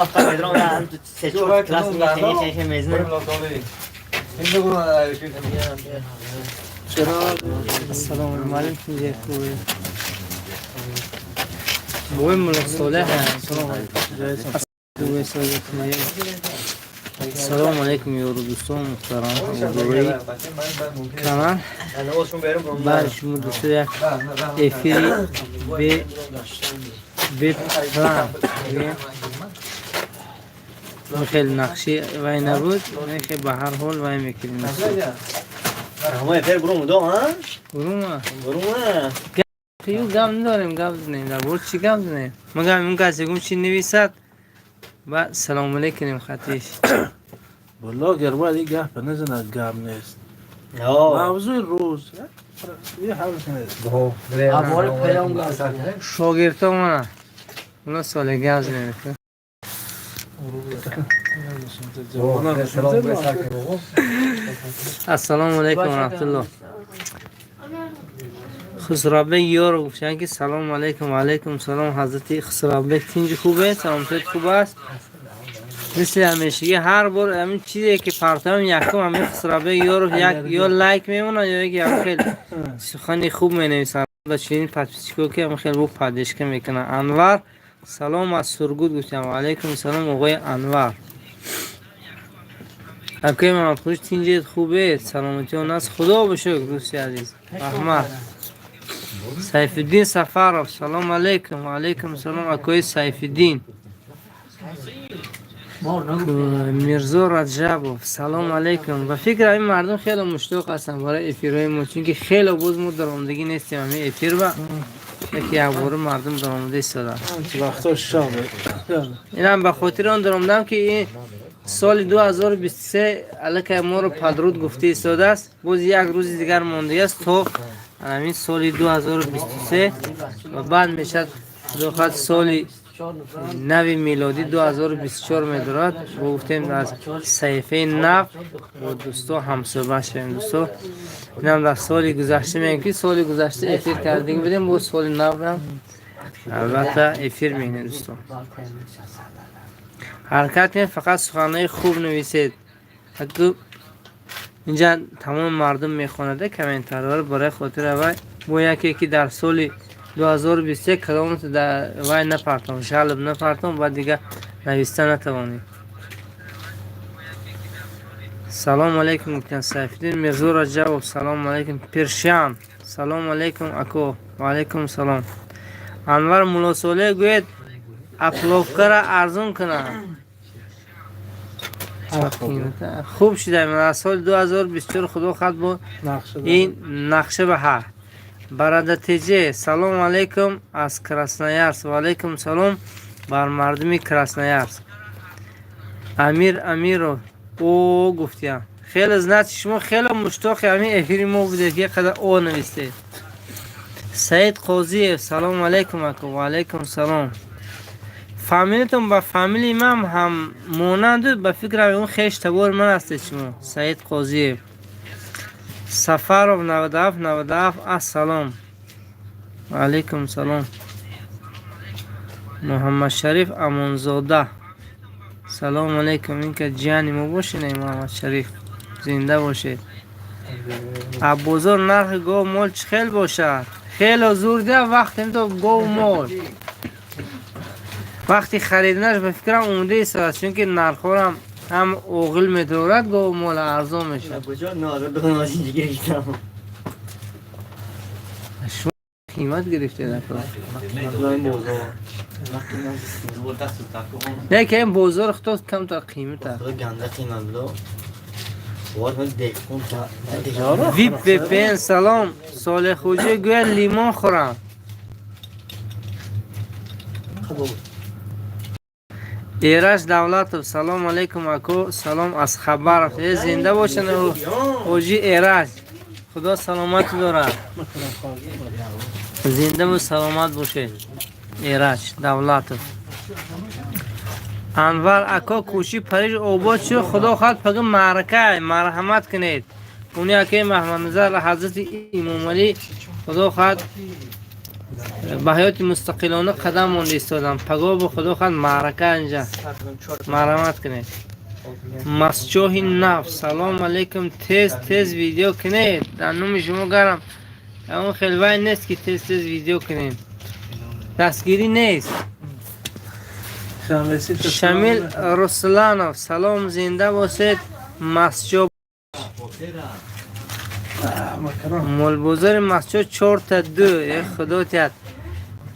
Медром се чор класс мехе мезна. Ассалому алайкум, خوبه بوی ملا صالح. Салому алайкум, ёру дӯстон муҳтарам, ҳамдорои канал. Баъди шумо дӯсто як эфири беплан, хеле нақши вай набуд, хе ба ҳар ҳол вай мекунем. Ҳама эфир бурумудо, а? Бурума. Бурума. Ю гап надорем, гап занем. Дар бораи чӣ гап занем? Магам он кас ягон чи нависад ба салому алейкум хатиш. Блогер бояд ин гапа назанад, гап нест. Мавзӯи рӯз ин ҳарф нест. Шогирдҳо мана. Уна соли гап занем. Ассалому алайкум ва раҳматуллоҳ. Хусравбек ёро гуфтанд, ки салому алайкум. Ва алайкум салом, ҳазрати Хусравбек, тинҷи хубе, саломатият хуб аст. Мисли ҳамешагӣ ҳар бор ҳамин чизе ки партоем, якум ҳамин Хусравбек ёров як ё лайк мемонад, ё як ям хел сухани хуб менависанд ба чунин подписчико, ки ҳам хел бо поддержка мекунанд. Анвар, салом аз Сургут гуфтам. Ва алайкум салом, оғои Анвар. Акои Мамадхуш, тинҷет хубе, саломатиён аст, худо ба шукр, дӯсти азиз, раҳмат. Сайфиддин Сафаров, салом алейкум. Ва алейкум салом, акои Сайфиддин. Мирзо Раҷабов, салом алейкум. Ба фикр ҳамин мардум хеле муштоқ ҳастанд барои эфирҳои мо, чунки хеле боз мо даромадагӣ нестем ҳамин эфир ба яке якбора мардум даромада истоданд. Вақтҳо шом. Инам ба хотири он даромадам, ки ин соли 2023 аллакай моро падруд гуфта истодааст. Боз як рӯзи дигар мондагиаст то ҳамин соли 2023 ва баъд мешавад, худо хоҳад, соли нави милодӣ 2024 медорад. Бо гуфтем, аз саҳифаи нав бо дӯсто ҳамсӯҳбат шавем. Дӯсто, инам дар соли гузашта мегӯем, ки соли гузашта эфир кардагӣ будем, бо соли навам албатта эфир мекунем. Дӯсто, ҳаракат кунед, фақат суханҳои хуб нависед. Инҷа тамоми мардум мехонада комментариҳоро, барои хотири вай бо яке ки дар соли 2021 каломото дар вай напартом, жалоб напартом, баъд дигар нависта натавонед. Салому алейкум гуфтан Сайфиддин. Мирзо Раҷабов, салому алейкум. Пиршан, салому алейкум, ако. Ва алейкум салом. Анвар Муллосолеҳ, гӯед опловкара арзон кунад. Хуб шуда, аз соли 2024, худо хоҳад, бо ин нақша ба ҳа. Барада Теҷе, салому алейкум аз Красноярск. Ва алейкум салом бар мардуми Красноярск. Амир Амиров, о гуфтиям. Хеле, значит, шумо хеле муштоқи ҳамин эфири мо будед, ки қадар о навистед. Саид Қозиев, салому алейкум, ако. Ва алейкум салом. Фамилитон ба фамилии ман ҳам монанду, ба фикрам, он хеш табори ман ҳастед шумо. Саид Қозиев. Сафаров 97 97, ассалом. Ва алейкум салом. Муҳаммадшариф Амонзода, салому алейкум. Ин ка ҷияни мо бошед, Муҳаммадшариф, зинда бошед. Аббозор нархи гов мол чӣ хел бошад? Хело зур дия вақтем то гов мол. Вақти хариданаш, ба фикрам, омода истодааст, чунки нархҳорам ҳам оғил медорад, гов мол арзон мешавад. Куҷо нозинҷи гирифтам? Шумо қимат гирифтед, ако. Бозор. Не, ки ин бозор худо камтар қимат аст. Ганда қимат будо. Вип ВПН, салом. Солеҳхӯҷа, гӯяд лимон хӯрам. Эраш Давлатов, салом алейкум, ако, салом аз Хабаров. Э, зинда бошанд, ҳоҷи Эраш, худо саломат дорад, зиндаву саломат бошед, Эраҷ Давлатов. Анвар ако, кӯши Париж обод шуд, худо хоҳад, пага маъракай, марҳамат кунед. Уни акаи Маҳмадназар, ҳазрати Имомалӣ, худо хоҳад. Ба ҳаёти мустақилона қадам монда истодам. Пагоҳ бо худо хоҳад маърака инҷа. Марҳамат кунед. Масчоҳи наф, салом алейкум. Тез тез видео кунед. Дар номи шумо гарам. Он хел вай нест ки тез тез видео кунем. Дастгирӣ нест. Шамил Русланов, салом, зинда бошед. Масчо молбозори Масчо 4-2. Э худо тият.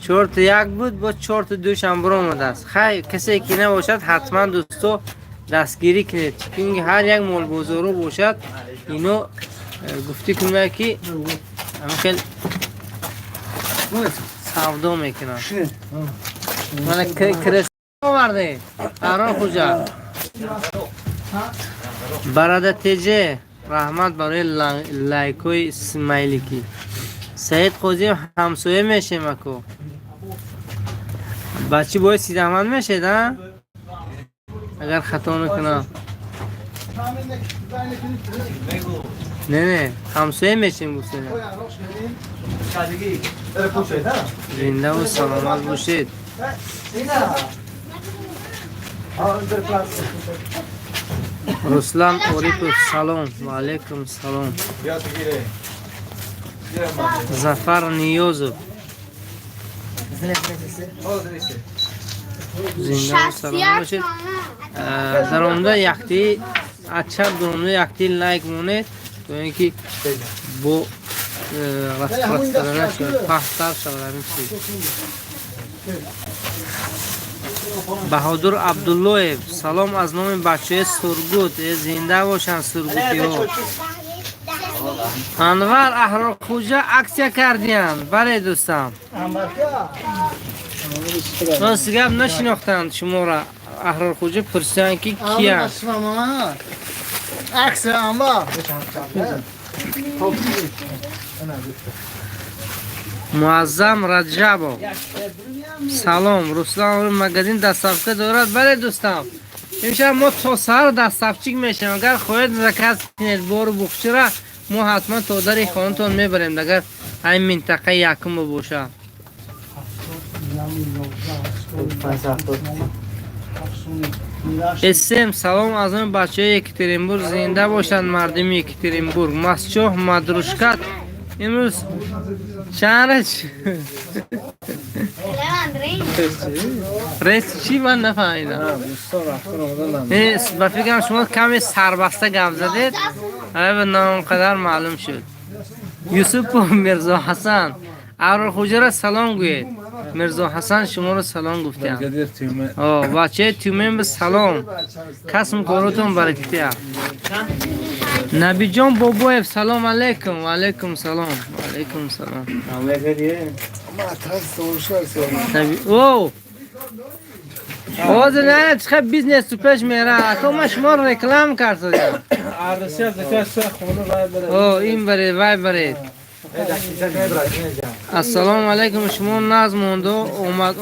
4-1 буд, бо 4-2 шам баромадааст. Хай, касе ки набошад, ҳатман дӯсто дастгирӣ кунед. Чунки ҳар як молбозоро бошад, ино гуфтӣ кунад ки ҳамин хел савдо мекунанд. Мана крес овардед. Арон хуҷа. Барада теже, раҳмат барои лайкҳои смайликӣ. Саид Қозиев, ҳамсоя мешем ако. Бачи бояд Сидаҳмад мешед, а? Агар хато накунам. Не, не, ҳамсоя мешем гуфтем. Зиндаву саломат бошед. Руслан Орипов, салом. Ва алейкум салом. Зафар Ниёзов. Зиндаву саломат бошед. Даромада якти аз чап даромада якти лайк монед, то ин ки бо распространена шавад, паҳнтар шавад ҳамин чиз. Баҳодур Абдуллоев, салом аз номи бачаҳои Сургут. Э, зинда бошанд сургутиҳо. Анвар Аҳрорхуҷа, аксия кардиянд. Бале, дӯстам. Рост гап, нашинохтанд шуморо. Аҳрорхуҷа пурсиданд ки киянд. Аксия Анвар. Муаззам Раҷабов, салом. Руслан магазин доставка дорад? Бале, дӯстам. Имшаб мо то саҳар доставчик мешавем. Агар хоҳед, заказ кунед бору буғчира, мо ҳатман то дари хонатон мебарем, агар ҳамин минтақаи якума бошад. Эсем, салом аз номи бачаҳои Екатеринбург. Зинда бошанд мардуми Екатеринбург. Масчоҳ мадрушкат имрӯз чанд рес чӣ, ман нафаҳмидам. Ба фикрам, шумо каме сарбаста гап задед, на он қадар маълум шуд. Юсупов Мирзоҳасан, Аҳрорхуҷаро салом гӯед. Мирзоҳасан шуморо салом гуфтиям. Бачаи Тюмен ба салом. Касм коротон баракатия. Набиҷон Бобоев, салом алейкум. Ва алейкум салом. Ва алейкум салом. О! Ҳозир не, чӣ бизнес ту пеш мера. Ако ман шуморо реклам кардам. О, ин баред, вай баред. Ассалому алайкум, шумо нағз мондо.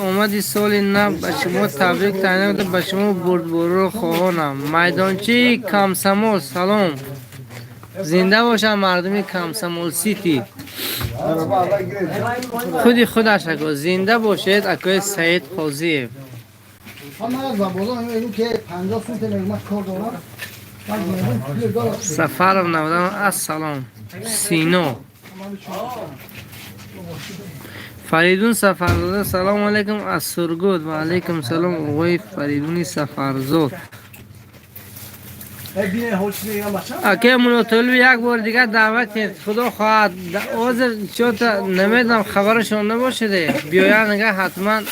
Омади соли нав ба шумо табрик таъйин, ба шумо бурдбориро хоҳонам. Майдончаи Комсомол, салом. Зинда бошанд мардуми Комсомол Сити. Худи худаш ако зинда бошед, акои Саид Қозиев. Сафаров навдан, ассалом. Сино. Фаридун Сафарзода, салому алейкум аз Сургут. Ва алейкум салом, оғои Фаридуни Сафарзод. Аке Муллотолиб, як бор дигар даъват кунед, худо хоҳад. Ҳозир чота намедонам, хабарашон набошаде. Биёянд ага, ҳатман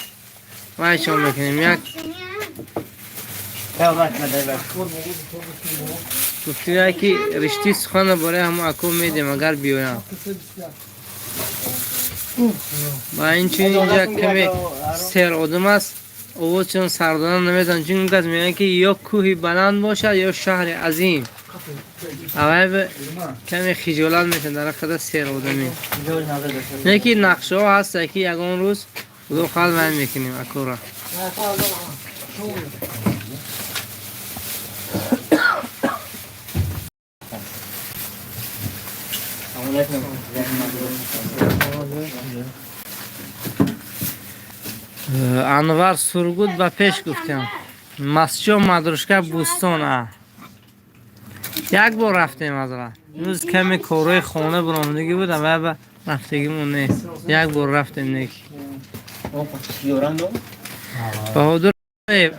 вайшон мекунем. Як гуфтия ки ришти сухана бораи ҳамо ако медем, агар биёянд. Ва инчунин инҷа каме сер одам аст, овозшон сардона намедонам, чун кас мегӯянд ки ё кӯҳи баланд бошад, ё шаҳри азим. Авай каме хиҷолат мешавад дар қадар сер одамӣ. Не ки нақшаҳо ҳаста ки ягон рӯз худо хоҳад вай мекунем акора. Анвар Сургут ба пеш гуфтем. Масҷо Мадрушка Бӯстон а. Як бор рафтем азра. Имрӯз каме корҳои хона баромадагӣ буд, ва рафтагимон нест. Як бор рафтем неки. Баҳодур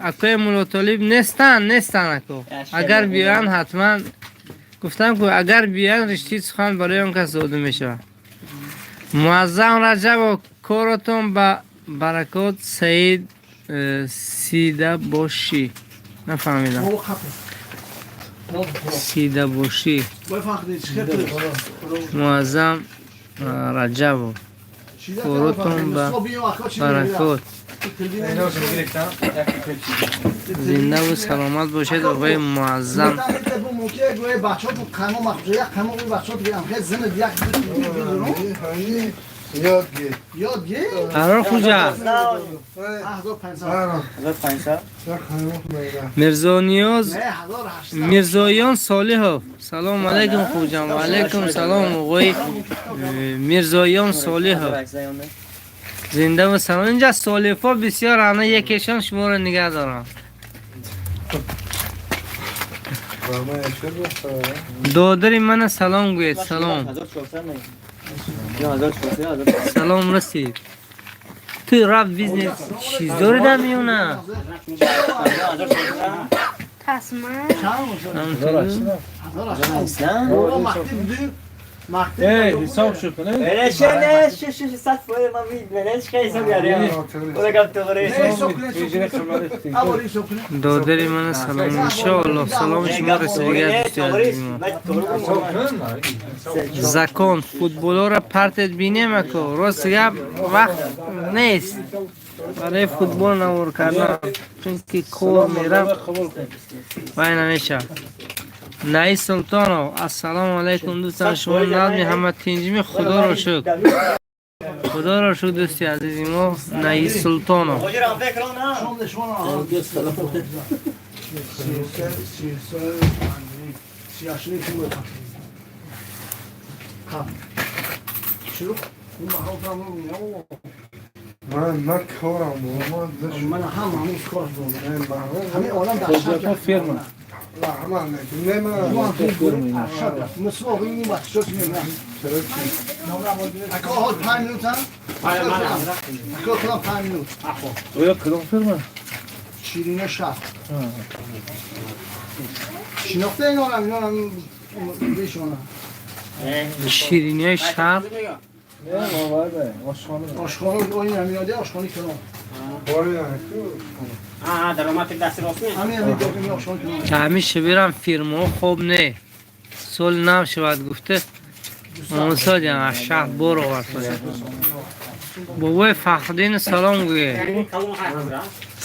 акои Муллотолиб нестанд, нестанд ако. Агар биёянд, ҳатман гуфтам ку, агар биёянд, риштаи сухан барои он кас дода мешавад. Муаззам Раҷабов, коротон ба баракот, Саид Сидабошӣ. Нафаҳмидам. Сидабошӣ. Муаззам Раҷабов. Коротон ба баракот. Зиндаву саломат бошед, оғои Муаззам. Қарор хуҷа. Мирзониёз Мирзоён Солиҳов. Салом алейкум, хуҷам. Ва алейкум салом, оғои Мирзоён Солиҳов. Зинда ва салом. Инҷа солиҳо бисёр, ана якешон шуморо нигаҳ дорам. Додари мана салом гӯед, салом. Салом расид. Ту рафт бизнес чиз дори дар миёна? Тасма. Эй, ҳисоб шуд, не? Додари мана салом. Иншоаллоҳ саломи шумо расидига, дӯсти азизи мо. Закон футболора партед бинем ако. Рост гап, вақт нест барои футбол навор кардан, чунки кор мерам, вай намешавад. Наи Султонов, ассалому алайкум, дӯстон, шумо назми ҳама тинҷими, худоро шукр. Худоро шукр, дӯсти азизи мо Наи Султонов. من نه کارم من هم هنوز کار همه عالم در شب فیرما. نه من مثل آقای این بچه چی میگن؟ اکا ها 5 minute هم؟ اکا کدام 5 minute؟ оё кадом фирма؟ شیرین شهر. شناخته اینا هم اینا هم بیشونه. شیرینی‌های شهر. آشخانه این همیاده آشخانه کلام. ҳамин шибирам фирмаҳо хоб не. Сол нав шавад гуфта омӯсодиам аз шаҳр бор овард. Бобои Фахриддин салом гӯед.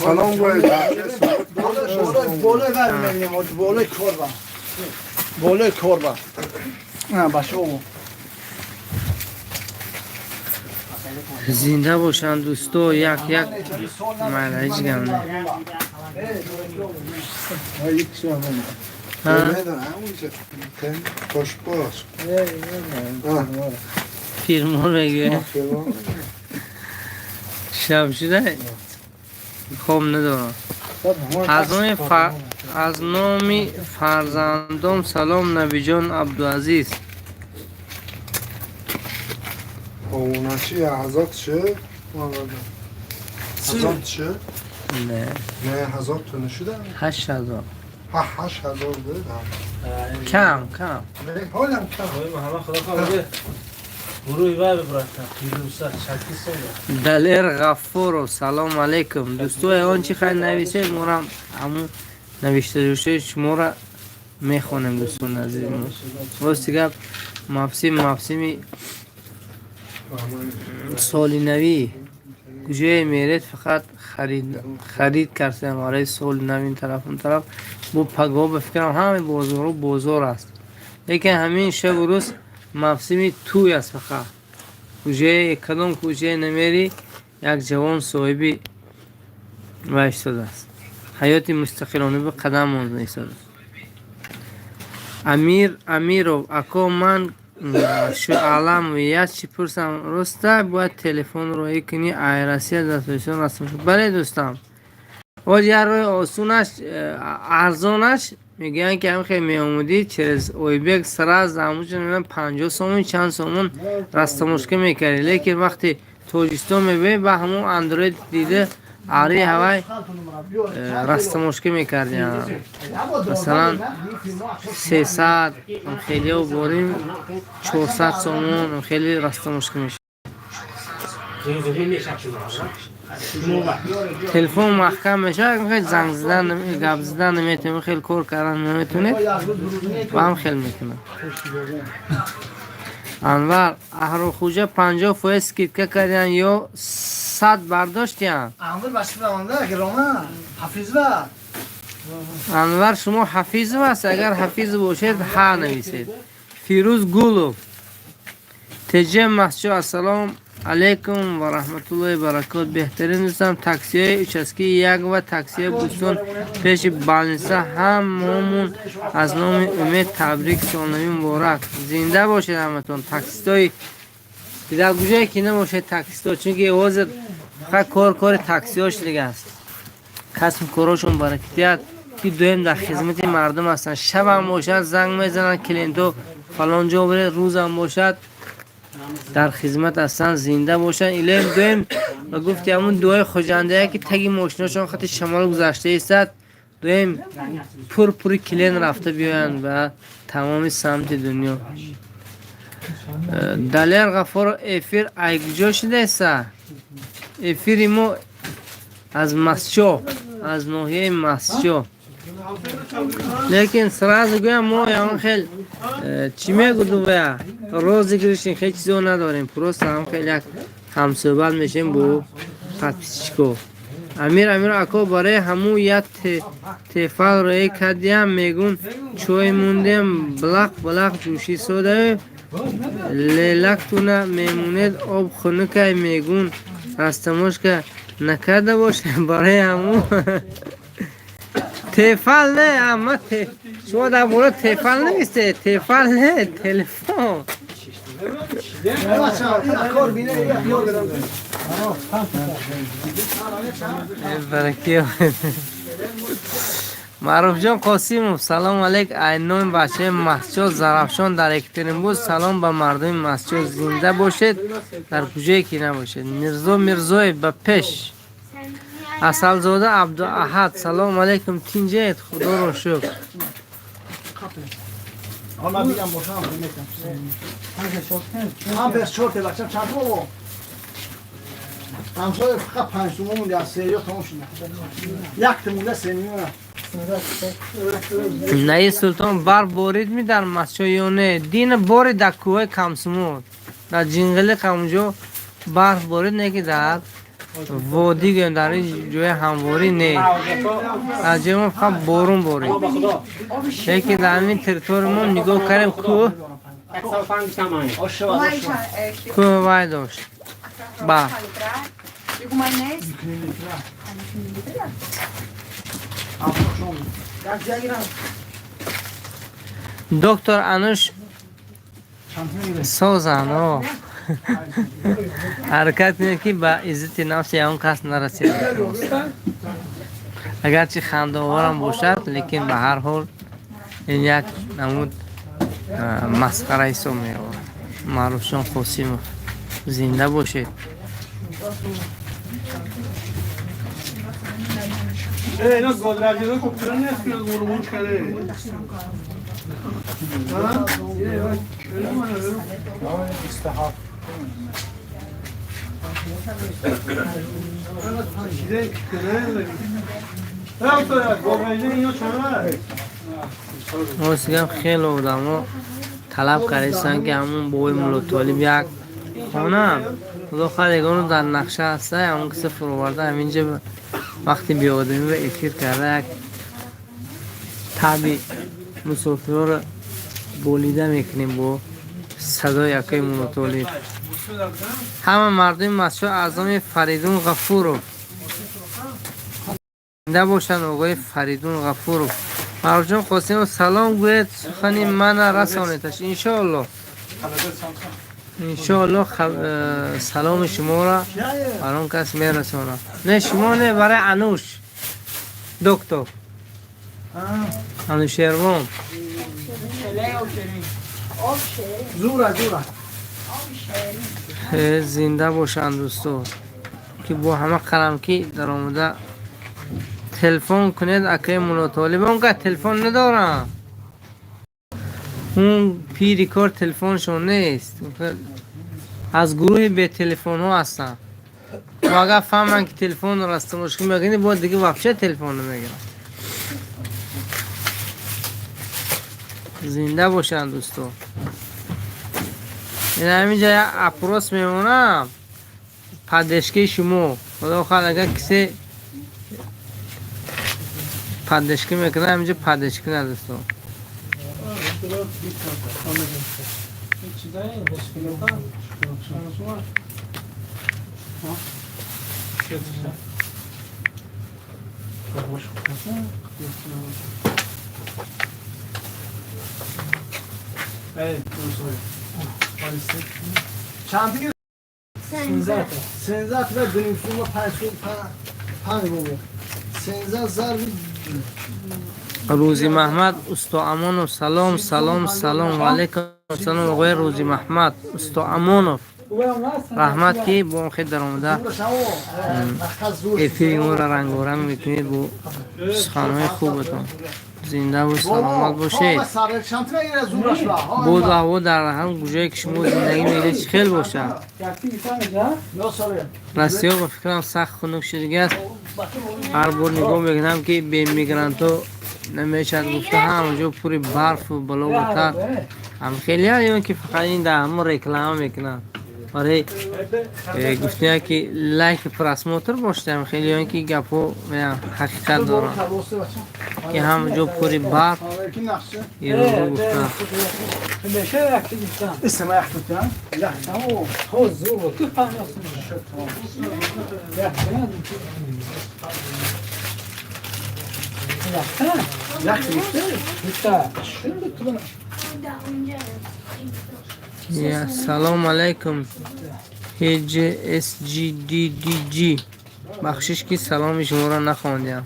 Салом гӯед. بالای ور می‌بینیم، بالای کار بالای کار نه بچه او. Зинда бошанд дӯсто, як як майла, ҳеҷ гап не. Фирмо мегӯяд. Шаб шуда хоб надорам. Аз номи фарзандом салом, Набиҷон Абдуазиз. اونا هزار چه؟ هزار چه؟ نه نه هزار تا نشده؟ 8000. ها 8000 بود. کم کم. نه حالم کم. محمد خدا خدا گروه وای براتن پیروزا شکی Далер Ғаффуров, салом алейкум. Дӯстои он чи хай нависед, морам ҳамун навиштаи шуморо мехонем, дӯстони азизи мо. Рости гап, мавсим мавсими соли навӣ куҷое меред, фақат харид кардем барои соли нав ин тараф он тараф. Бо пагоҳ ба фикрам ҳамаи бозорҳо бозор аст, лекин ҳамин шабу рӯз мавсими тӯй аст. Фақат куҷое, кадом кӯчае намери, як ҷавон соҳиби вай истодааст, ҳаёти мустақилона ба қадам монда истодааст. Амир Амиров, ако, ман Шуалам, як чӣ пурсам, роста бояд телефон роҳӣ кунӣ, ай Россия дар Тоҷикистон растамошка? Бале, дӯстам, боз як роҳи осонаш, арзонаш мегӯянд, ки ҳам хел меомудӣ через Ойбек, сразу ҳамуҷо 50 сомон, чанд сомон растамошка мекардӣ, лекин вақте Тоҷикистон мебиёӣ, ба ҳамон андроид дида ари ҳавай растамошка мекардӣ, масалан, 300 хелио борим, 400 сомон хеле растамошка мешавад. Телефон маҳкам мешавад, занг задан, гап задан наметавонед, хел кор кардан наметавонед, ба ҳам хел мекунад. Анвар Аҳрохуҷа, 50% скидка кардиян ё 100 бардоштиян? Анвар, шумо Ҳафизов аст? Агар Ҳафизов бошед, ҳа нависед. Фирӯз Гулов, теҷа Масҷо, ассалому алайкум ва раҳматуллоҳи баракот. Беҳтарин дӯстам, таксиҳои участкаи як ва таксиҳои Бӯстон пеши больница, ҳамомон аз номи Умед табрик, солнавӣ муборак. Зинда бошед ҳаматон, таксистои дар куҷое ки набошед, таксисто, чунки ҳозир фақат кор кори таксиҳош дига аст. Касбу корошон баракатият, ки доим дар хизмати мардум ҳастанд. Шабам бошад, занг мезананд клиентҳо, фалон ҷо биред, рӯзам бошад, дар хизмат ҳастанд. Зинда бошанд. Илоҳим доим ба гуфти ҳамун дуои хуҷандая, ки таги мошиношон хати шамол гузашта истад, доим пур пури клиент рафта биёянд ба тамоми самти дунё. Далер Ғафоров, эфир ай куҷо шудаеса? Эфири мо аз Масчо, аз ноҳияи Масчо, лекин сразу гӯям, мо ягон хел чӣ мегӯду вая, розыгрыш и хел чизо надорем, просто ҳам хел як ҳамсӯҳбат мешем бо подписчико. Амир Амир ако, барои ҳамун як Тефал роӣ кардиям, мегӯн чой мондем, билақ билақ ҷӯшӣ содаю лелактуна мемонед, об хунукай, мегӯн растамошка накарда бошем барои ҳамун Тефал. Не, амма шумо дар бораи Тефал навистед, Тефал не, телефон. Кор бине. Бараки. Маъруфҷон Қосимов, салом алейк, айноми бачаи Масҷод Зарафшон дар Екатеринбург. Салом ба мардуми Масҷод, зинда бошед, дар куҷое ки набошед. Мирзо Мирзоев, ба пеш. Асалзода Абдуаҳад, салом алейкум, тинҷед? Худоро шукр. Ман бигам бошам, ҳам пес чор те бачам, чанд бобо ҳамсоя, фақат 5 сомон монди, аз сериё тамом шуда, якта монда, семиёна. Наи Султон, барф борид ми дар Масчо ё не? Дина борид дар кӯҳои Камсумон, дар Ҷинғилиқ, ҳамунҷо барф борид, не ки дар водӣ гӯем, дар ин ҷои ҳамворӣ не. Дар ҷои мо фақат борун борид, лекин дар ҳамин территория мо нигоҳ кардем, кӯҳ кӯҳ вай дошт барф. Ман нест. Доктор Ануш созан, о ҳаракат кунед, ки ба иззати нафси ягон кас нарасед. Агарчи хандаоварам бошад, лекин ба ҳар ҳол ин як намуд масхара ҳисоб меёбад. Маъруфҷон Қосимов, зинда бошед. اینا گادرجینا خب چرا نیست که غرغر کرده؟ ها؟ 27. چیزه کنه گادرجینا اینا چند؟ Ростигам, хеле одамо талаб кардистанд, ки ҳамун бобои Муллотолиб як хона. Худо хоҳад, ягону дар нақша ҳаста, ҳамон киса фуроварда, ҳаминҷа вақти биодамӣ ба эфир карда, як таби мусофирҳоро болида мекунем бо садои акои Муллотолиб. Ҳама мардуми Масчо аз номи Фаридун Ғафуров. Зинда бошанд оғои Фаридун Ғафуров. Маъруфҷон Қосимов, салом гӯед, сухани мана расонедаш, иншоалло. Иншоалло, саломи шуморо бар он кас мерасонам. Не, шумо не, барои Ануш, доктор Анушервон. Зура, зура. Зинда бошанд дӯсто, ки бо ҳама қалам ки даромада. Телефон кунед акаи Муллотолиб, он ка телефон надорам, он пири кор телефоншон нест, аз гурӯҳи бетелефонҳо ҳастанд. Ва агар фаҳманд, ки телефонро аз тамошо мекунӣ, бояд дига вообще телефон намегиранд. Зинда бошанд дӯсто. Ин ҳаминҷа як опрос мемонам, поддержка и шумо. Худо хоҳад, агар кисе поддержка мекунад, ҳаминҷа поддержка кунад, дӯсто. Чанд гир? 13 تا دونیم سوم 5 سوم 5 بابا. 13 ضرب. Рӯзи Маҳмад Усто Амонов, салом, салом, салом. Ваалайкум салом, оғои Рӯзи Маҳмад Усто Амонов, раҳмат, ки бо он хел даромада эфири моро рангоранг мекунед бо суханҳои хубатон. Зиндаву саломат бошед. Боду ҳаво дар ҳам ҷое, ки шумо зиндагӣ мекунед, чӣ хел бошад? Растиё, ба фикрам, сахт хунук шудагиаст. Ҳар бор нигоҳ мекунам, ки бе мигрантҳо намешавад гуфта, ҳама ҷо пури барфу бало батар. Ҳам хеле ё ки фақат ин дар ҳамон реклама мекунанд барои гуфтия, ки лайк, просмотр бошад. Хеле ё ки гапҳо ҳақиқат доранд, ки ҳама ҷо пури барф ирӯзо гуфта. اسم يحكي لا. هو كيف يحكي. Я салом алайкум, HSGDDG, бахшиш, ки саломи шуморо нахондям.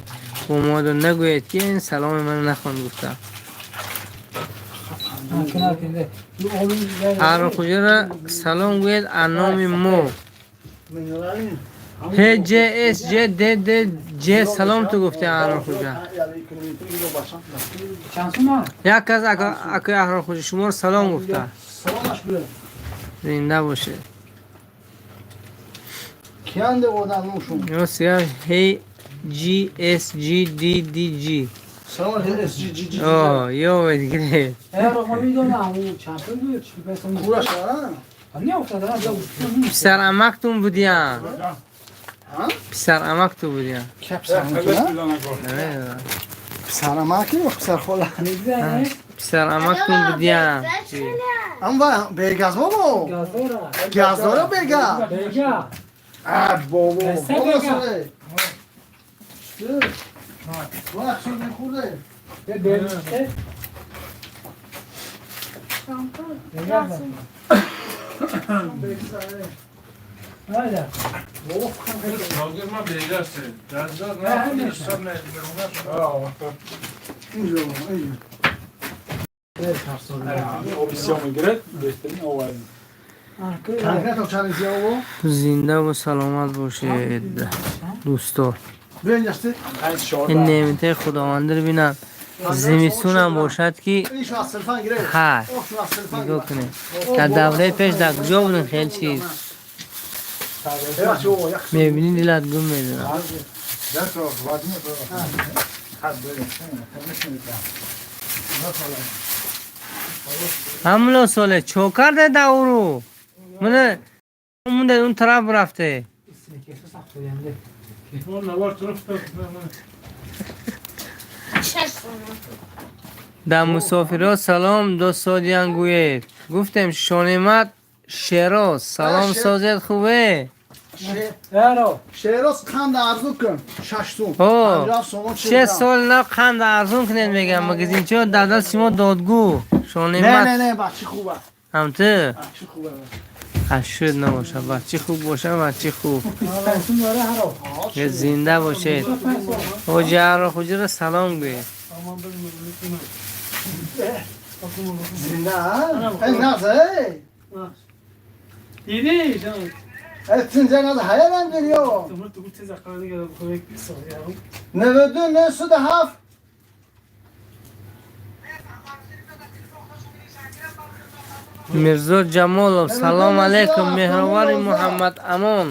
Бо моду нагӯед, ки ин саломи маро нахонд гуфта. Архуҷара салом гӯед аз номи мо. HJSJDDJ, салом ту гуфте, Аҳрорхуҷа. Як кас акои Аҳрорхуҷа шуморо салом гуфта. Зинда бошед. Киянде одам нушум. Ёсия H G S G D D G. سلام S G G G. О, ё гиред. Кураш а? Писарамактун будиян. Писарамакту будиян. Ки писарамак? Намедонам. Писарамак ё писархола? Писарамактун будиян. Ам бегаз бобо. Газдора бега. А бобо. Бобо соле. Вах шуд мехӯрде. Шогирд ма бегаст. Газдор на ҳисоб не. Инҷо, инҷо. Обисё мегирад, беҳтарин овард. Конкретно чанд зиёво? Зиндаву саломат бошед, дӯсто. Биё инҷа. Ин неъматаи худовандиро бинанд, зимистонам бошад, ки Ишо аз селфан гиред. ҳа Ошо аз селфан. Нигоҳ кунед, дар давраи пеш дар куҷо будем? Хеле чиз мебинӣ, дилат гум медонад. Дето, Владимир, Ҳамло соле чо карде давру мана мунда он тараф рафте. Он навор тараф. Дар мусофирҳо салом досодиян гӯед. Гуфтем, Шонемат Шероз, салом, созед, хубе? Шероз, қанд арзун кун. 6 сум. О, 57 сомон. Се сол нав қанд арзун кунед, мегам. Магазинчиҳо дар даст шумо додгӯ. Не, Шонемат. не, не, бачи хуба. Ҳам ту? Ашуд набоша, бачи хуб боша, бачи хуб. Зинда бошед. Ҳоҷи Аҳрор Хуҷиро салом гӯед. Зинда, эй наз, эй. Диди? Эй тинҷа наз ҳаярам гириё. 92 907. Мирзо Ҷамолов, салом алейкум. Меҳровари Муҳаммад Амон,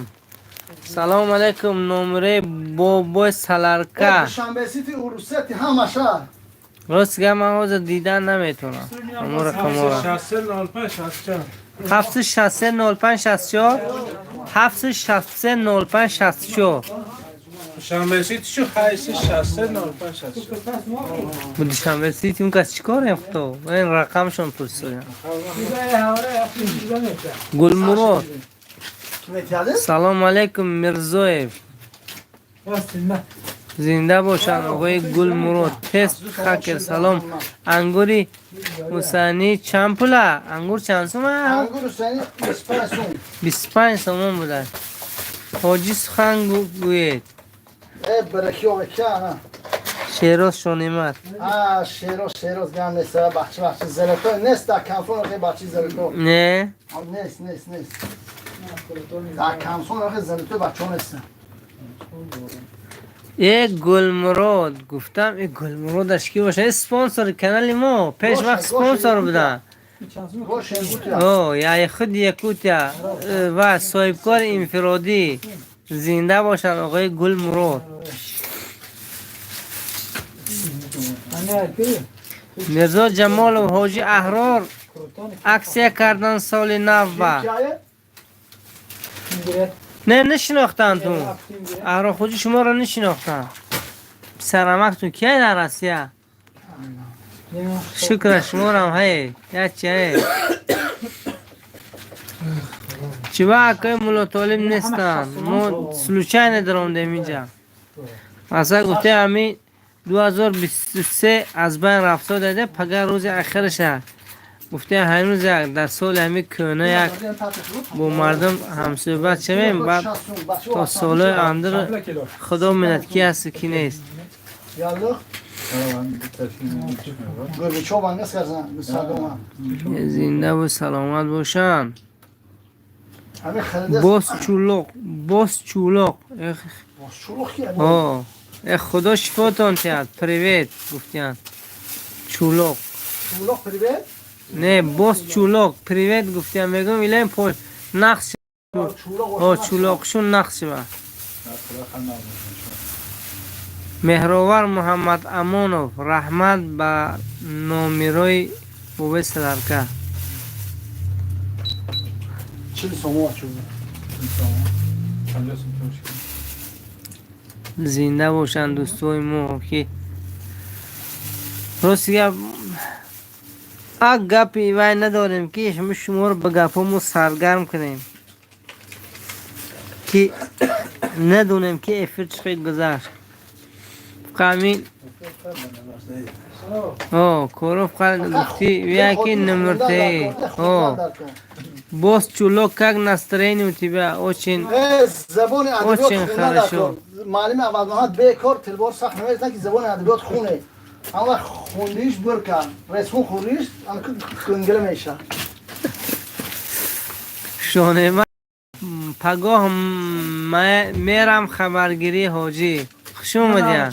салом алейкум. Номраи бобои Саларка. Душанбе Сити, Урусети ҳамаша. Рост гап, ман ҳозир дидан наметавонам ҳамон рақамҳоро. 63 05 64. 763 05 64, 763 05 64. Душанбе Сити шу 863 05 64. Душанбе Сити он кас чӣ корем, худо, ин рақамшон пурсидам. Гулмурод, салом алейкум. Мирзоев, зинда бошанд оғои Гулмурод. Тест хакер, салом. Ангури Ҳусайнӣ чанд пула? Ангур чанд сума? Ангур Ҳусайнӣ 25 сум. 25 сомон буда. Ҳоҷӣ, сухан гӯед. Э бараки овака. Шероз Шонимат. А Шероз, Шероз гам нест, бахчи бахчи зелето нест, дар камфон охи бахчи зелето. Не? Нест, нест, нест. Дар камфон охи зелето бачо нест. Э Гулмурод гуфтам, э Гулмуродаш ки боша? Э спонсори канали мо, пеш вақт спонсор будан. О, я худ Якутия ва соҳибкори инфиродӣ. Зинда бошанд оғои Гулмурод. Мирзо Ҷамолов, ҳоҷи Аҳрор аксия кардан соли нав ба. Не, нашинохтанд ту. Аҳрор хуҷи шуморо нашинохтанд. Писарамактун кия дар Россия? Шукра, шуморам ҳай. Ячи ҳай. Чиба акои Муллотолиб нестанд? Мо случайно даромдем инҷа. Масалан гуфтем, ҳами 2023 аз байн рафто даде, пагар рӯзи ахираша. Гуфтем, ҳанӯз як дар соли ҳами кӯҳна як бо мардум ҳамсӯҳбат шавем, баъд то солҳои андир худо медонад ки ҳасту ки нест. Горбачёва нест кардан, Садома. Зиндаву саломат бошанд. Ҳамин харида. Боз чулоқ, боз чулоқ. Эх, Чулоқ ки? О, эх, худо шифотон диҳад. Привет гуфтиянд. Чулоқ. Чулоқ привет? Не, боз чулоқ привет гуфтиянд. Мегӯм, илаем по нақш. Чулоқ. О, чулоқшун нақш шава. Меҳровар Муҳаммад Амонов, раҳмат ба номирои бобои Саларка. 40 сомон чулоқ. 50 сум тӯш. Зинда бошанд дӯстои мо, ки рости гап, ак гапи вай надорем, ки шуморо ба гапҳомо саргарм кунем, ки надонем, ки эфир чӣ хел гузашт. Фақат о коро фақат гуфти яки номерте. О, босс Чулок, как настроение у тебя? Очень Забони адабиёт Очень хона хорошо. дар кор. Муаллими аввалмоҳат бекор тилбор сахт намерезан, ки забони адабиёт хуне. Он вақт хундиш бур кард. Ресхун хӯриш, гунгила меша. Шонема, пагоҳ мерам хабаргирии ҳоҷӣ. Хуш омадиям,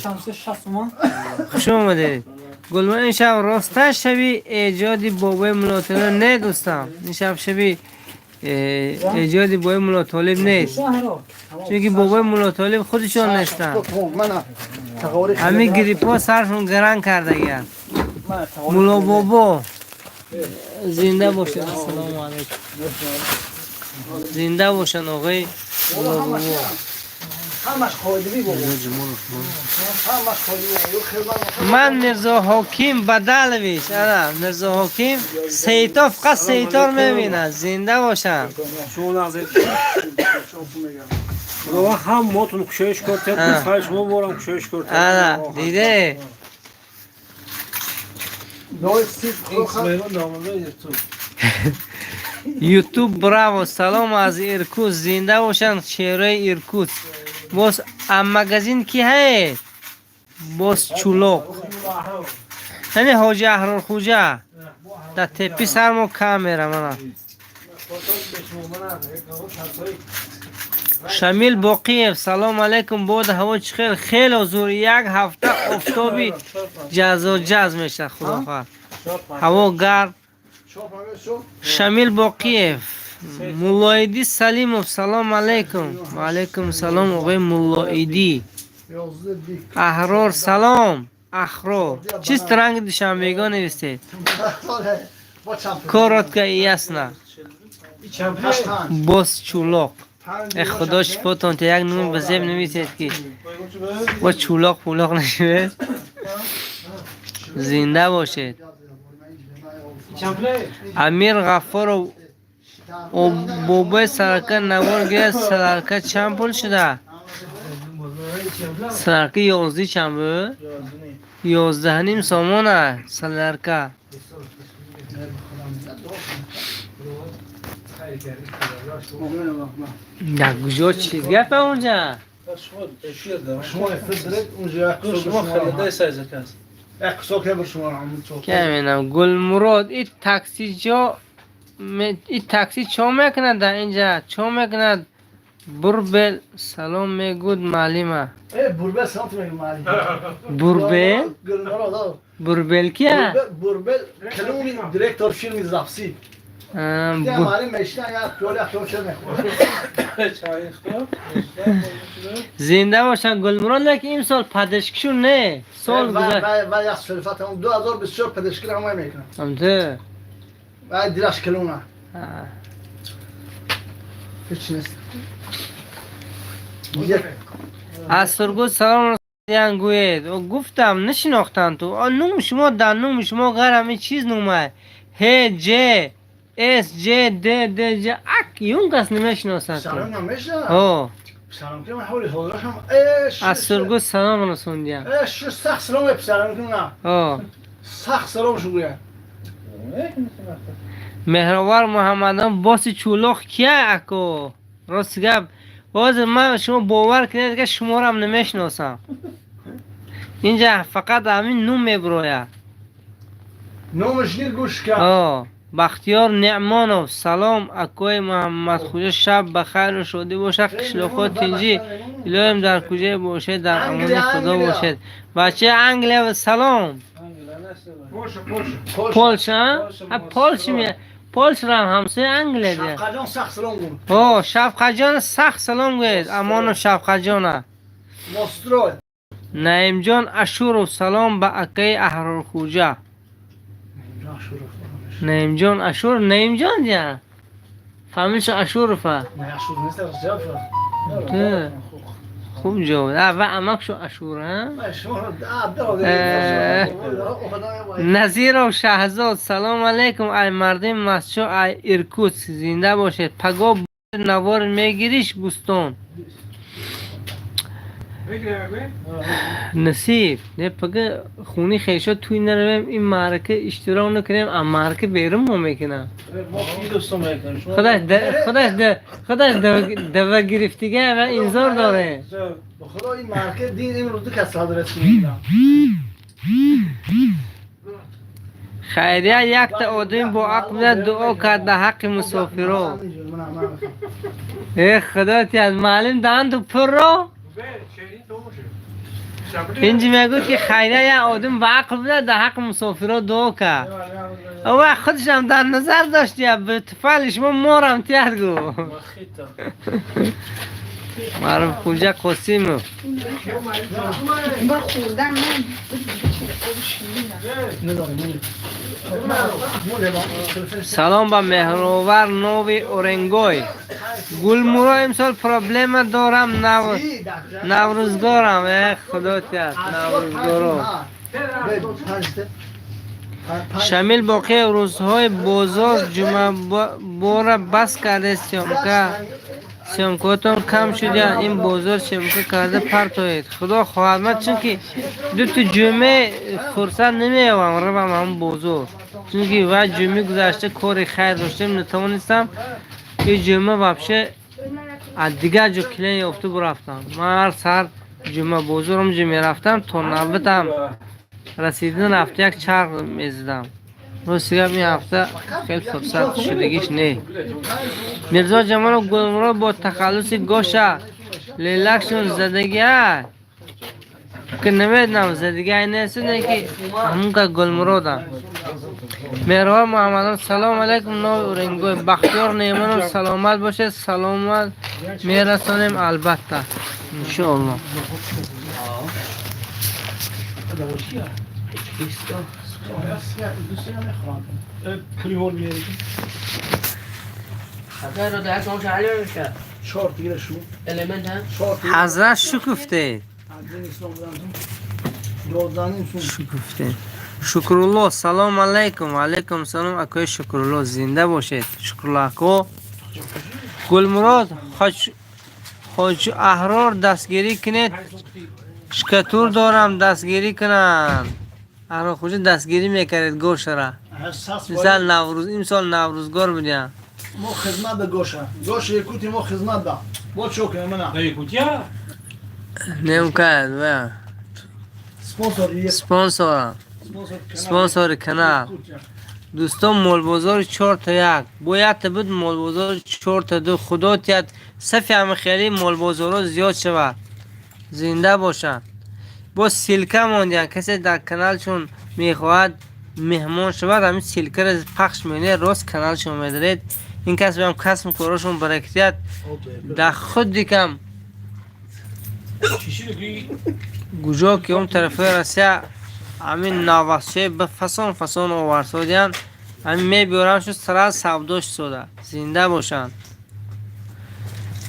хуш омадед. Гулмон, ин шаб роста шаби эҷоди бобои Муллотолиб не, дӯстам, ин шаб шаби эҷоди бобои Муллотолиб нест, чунки бобои Муллотолиб худшон нестанд. Ҳамин гриппҳо саршон гаран кардагианд. Муллобобо, зинда бошед, ассалому алайкум. Зинда бошанд оғои Муллобобо. Ҳамаш қоидавӣ бобо. Ҳамаш қоидавӣ. Ман Мирзо Ҳоким Бадалович, ана Мирзо Ҳоким Сейто, фақат Сейтор мебинад. Зинда бошанд. Шумо нағзед. Худованд ҳам мотун кушоиш кор тед, фай шумо морам кушоиш кор тед. Ана диде. Дой сид. Исмоилон домода ту. Ютуб браво, салом аз Иркутск, зинда бошанд шерои Иркутск. Боз а магазин ки ҳае? Боз чулоқ. Ҳами ҳоҷи Аҳрорхӯҷа. Дар тепи сар мо камера мана. Шамил Боқиев, салом алейкум, боду ҳаво чӣ хел? Хело зур, як ҳафта офтоби ҷазоҷаз мешавад, худо хоҳад. Ҳаво гарм. Шамил Боқиев, Муллоидӣ Салимов, салом алейкум. Ва алейкум салом, оғои Муллоидӣ. Аҳрор, салом. Ахрор. Чист ранги душанбегон навистед? Коротко и ясно. Боз чулоқ. Э худо шифотон те як нум ба зеб нависед ки бо чулоқ пулоқ нашавед. Зинда бошед. Амир Ғаффоров бобои сарака навор гирад сарарка чанд пул шуда? Сарарка 11 чанд буд? 11.5 сомона сарарка. Дар куҷо чиз гапа онҷа? Каменам Гулмурод и такси ҷо и такси чо мекунад дар инҷа? Чо мекунад? Бурбел салом мегӯд маълима. Бурбел салом мегӯд маълима. Бурбел? Бурбел кия? Бурбел калони директор фирми Запси. Зинда бошанд Гулмурод, лекин имсол падашкишу не. Сол гузашт. Ва як сулфат 2024 падашкиро ҳамай мекунам. Амте. Ва дилаш калона. Ҳеч нест. Аз Сургут салом расонидан гӯед. Гуфтам нашинохтанд ту. Нум шумо дар нуми шумо ғайр ҳамин чиз нумай. Ҳ Ҷ С Ҷ Д Д Ҷ ак юн кас намешиносад. Салом намешиносад. Ҳо. Салом кунам ҳоли ҳозирашам. Аз Сургут салом расондиям. Шу сахт салом писарам кунам. Ҳо. Сахт салом шу гӯяд. Меҳровар Муҳаммадон боси чулоқ кия ако? Рост гап. Ҳозир ман шумо бовар кунед ки шуморам намешиносам. Инҷа фақат ҳамин нум мебирояд. Номаш нил гӯш кард. Ҳо. Бахтиёр Неъмонов, салом акои Муҳаммадхӯҷа, шаб ба хайру шодӣ бошад, қишлоқҳо тинҷӣ, илоҳим дар куҷое бошед, дар амони худо бошед. Бачаи Англия салом. Полша? Полш ме Полшрам ҳамсояи Англия де. Шафқаҷон сахт салом гӯ. Ҳо, Шафқаҷон сахт салом гӯед, Амонов Шафқаҷона. Мострой. Наимҷон Ашуров, салом ба акаи Аҳрорхӯҷа. Наимҷон Ашуров, Наимҷон дия. Фамилшо Ашурова. Хуб ҷавоб. Ва амакшо Ашур, а? Назиров Шаҳзод, салом алейкум, ай мардими Масчо, ай Иркутск, зинда бошед. Паго навор мегириш бӯстон. Насиб, не пага хуни хешо туй наравем, ин маърака иштирок накунем, а маърака берун мо мекунам. Худаш дава гирифтига ва инзор доре. Худо ин маърака дин имрӯз ду кас садрас мекунам. Хайрия якта одами бо ақл буда дуо кард дар ҳаққи мусофиро. Э худо тият маълим даҳанту пурро. Инҷи мегӯд ки хайрия як одам ба ақл буда дар ҳаққи мусофиро дуо кард. Ва худашам дар назар дошт я ба туфайли шумо морам тият гу. Маъруф Хӯҷа Қосимов. Салом ба Меҳровар Нови Оренгой. Гулмуро имсол проблема дорам наврӯзгорам. Э худо тият наврӯзгоро. Шамил Боқиев рӯзҳои бозор ҷумъабора бас кардест съёмка. Съёмкотон кам шуда, ин бозор съёмка карда партоед. Худо хоҳад, ман чунки дуту ҷумъе фурсат намеёбам равам ҳамн бозор. Чунки ва ҷумъи гузашта кори хайр доштем, натавонистам. Ин ҷумъа вообще аз дигар ҷо клиент ёфта бурафтам. Ман ҳар саҳар ҷумъа бозор ҳамҷо мерафтам, то навбатам расидан рафта як чарх мезадам. Рости гап, ин ҳафта хеле фурсат шудагиш не. Мирзо Ҷамолов, Гулмурод бо тахаллуси Гоша лелакшон задагиа, ки намедонам задагиа нест, не ки ҳамун ка Гулмуродам. Меҳрвор Муҳаммадон, салом алайкум, Нови Уренгой. Бахтиёр Неъмонов, саломат бошед, саломат мерасонем албатта, иншоалло. پولی میاری. چهار تیره شو. چهار تیره. Ҳазрат, шу гуфтед. 12.5 сум. Шу гуфтед. Шукрулло, салом алайкум. Алайкум салом, акои Шукрулло, зинда бошед, Шукрулло ако. Гулмурод, хоҷ Аҳрор дастгирӣ кунед, шкатур дорам, дастгирӣ кунанд. Аҳрор хоҷа, дастгирӣ мекардед Гошара. Мисал Наврӯз, имсол Наврӯзгор будям. Мо хизмат ба Гоша. Гоша якути мо хизмат ба. Бо чо кунем мана? Якутия? Немкад ва Спонсор як спонсорам. Спонсор канал. Спонсори канал. Дӯстон, молбозори 4 та 1 бояд буд, молбозори 4 та 2. Худо тиҳад, сафи ҳамихелӣ молбозорҳо зиёд шавад, зинда бошанд. Бо ссылка мондиям, касе дар каналшон мехоҳад меҳмон шавад, ҳамин ссылкаро пахш мекунед, рост каналшон медаред. Ин кас биам касбу корашон баракатият дар худи кам гуҷо ки он тарафи Россия ҳамин навасчаи ба фасон фасон оварсодиянд, ҳамин мебиёрам шу сара савдош сода, зинда бошанд.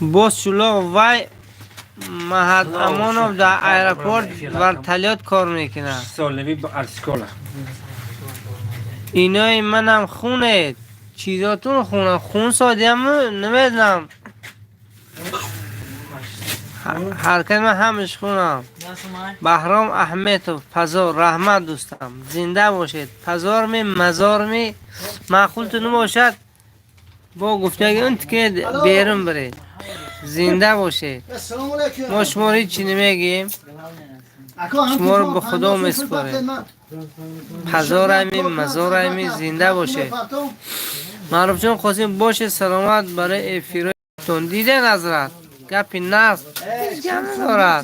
Боз чулоқ вай Маҳад Амонов дар аэропорт вертолёт кор мекунад. Солневи ба Арскола. Инои манам хунед, чизотун хунам, хун содияму намедонам, ҳаркат ман ҳамаш хунам. Баҳром Аҳметов, пазор раҳмат, дӯстам, зинда бошед. Пазорми, мазорми, маъқулту набошад, бо гуфтаги он тике берун биред. Зинда бошед. Ассалому алайкум. Мо шуморо ҳечи намегӯем. Ако ҳам Шуморо ба Худо месупорем. Пазорами, мазорами, зинда бошед. Маъруфҷон Қосим, бошед саломат барои эфиротон. Диден, ҳазрат, гапи нағз ҳеҷ гап надорад.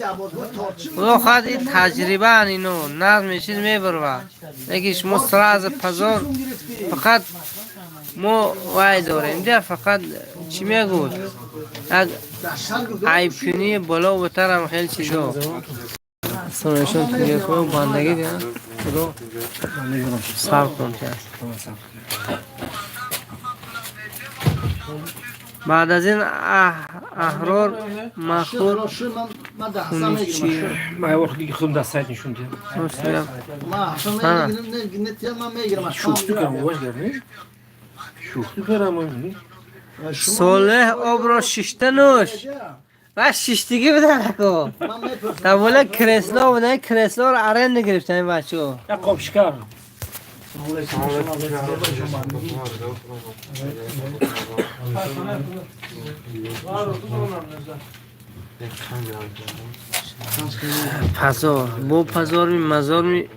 Худо хоҳад, ин таҷрибаан, ино нағз мешид, мебарвад. Лекин шумо сразу пазор, фақат мо вай дорем дия, фақат чӣ мегӯд, як айбкунии боло бутарам, хеле чизо сонашон телефон бандагӣ дия. Худо сабр кун ки аст. Баъд аз ин Аҳрор Махур. Хуничи. Ман вақт диги худам дар сайт нишон диҳам. Шӯхту кардам, вош гап нест. Шӯхту кардам. Солеҳ, обро шишта нӯш ва шиштигӣ будан ако. Тавола кресло будан, креслоро аренда гирифтан ин бачаҳо. Як қоб шикар. Пазор бо пазорми, мазорми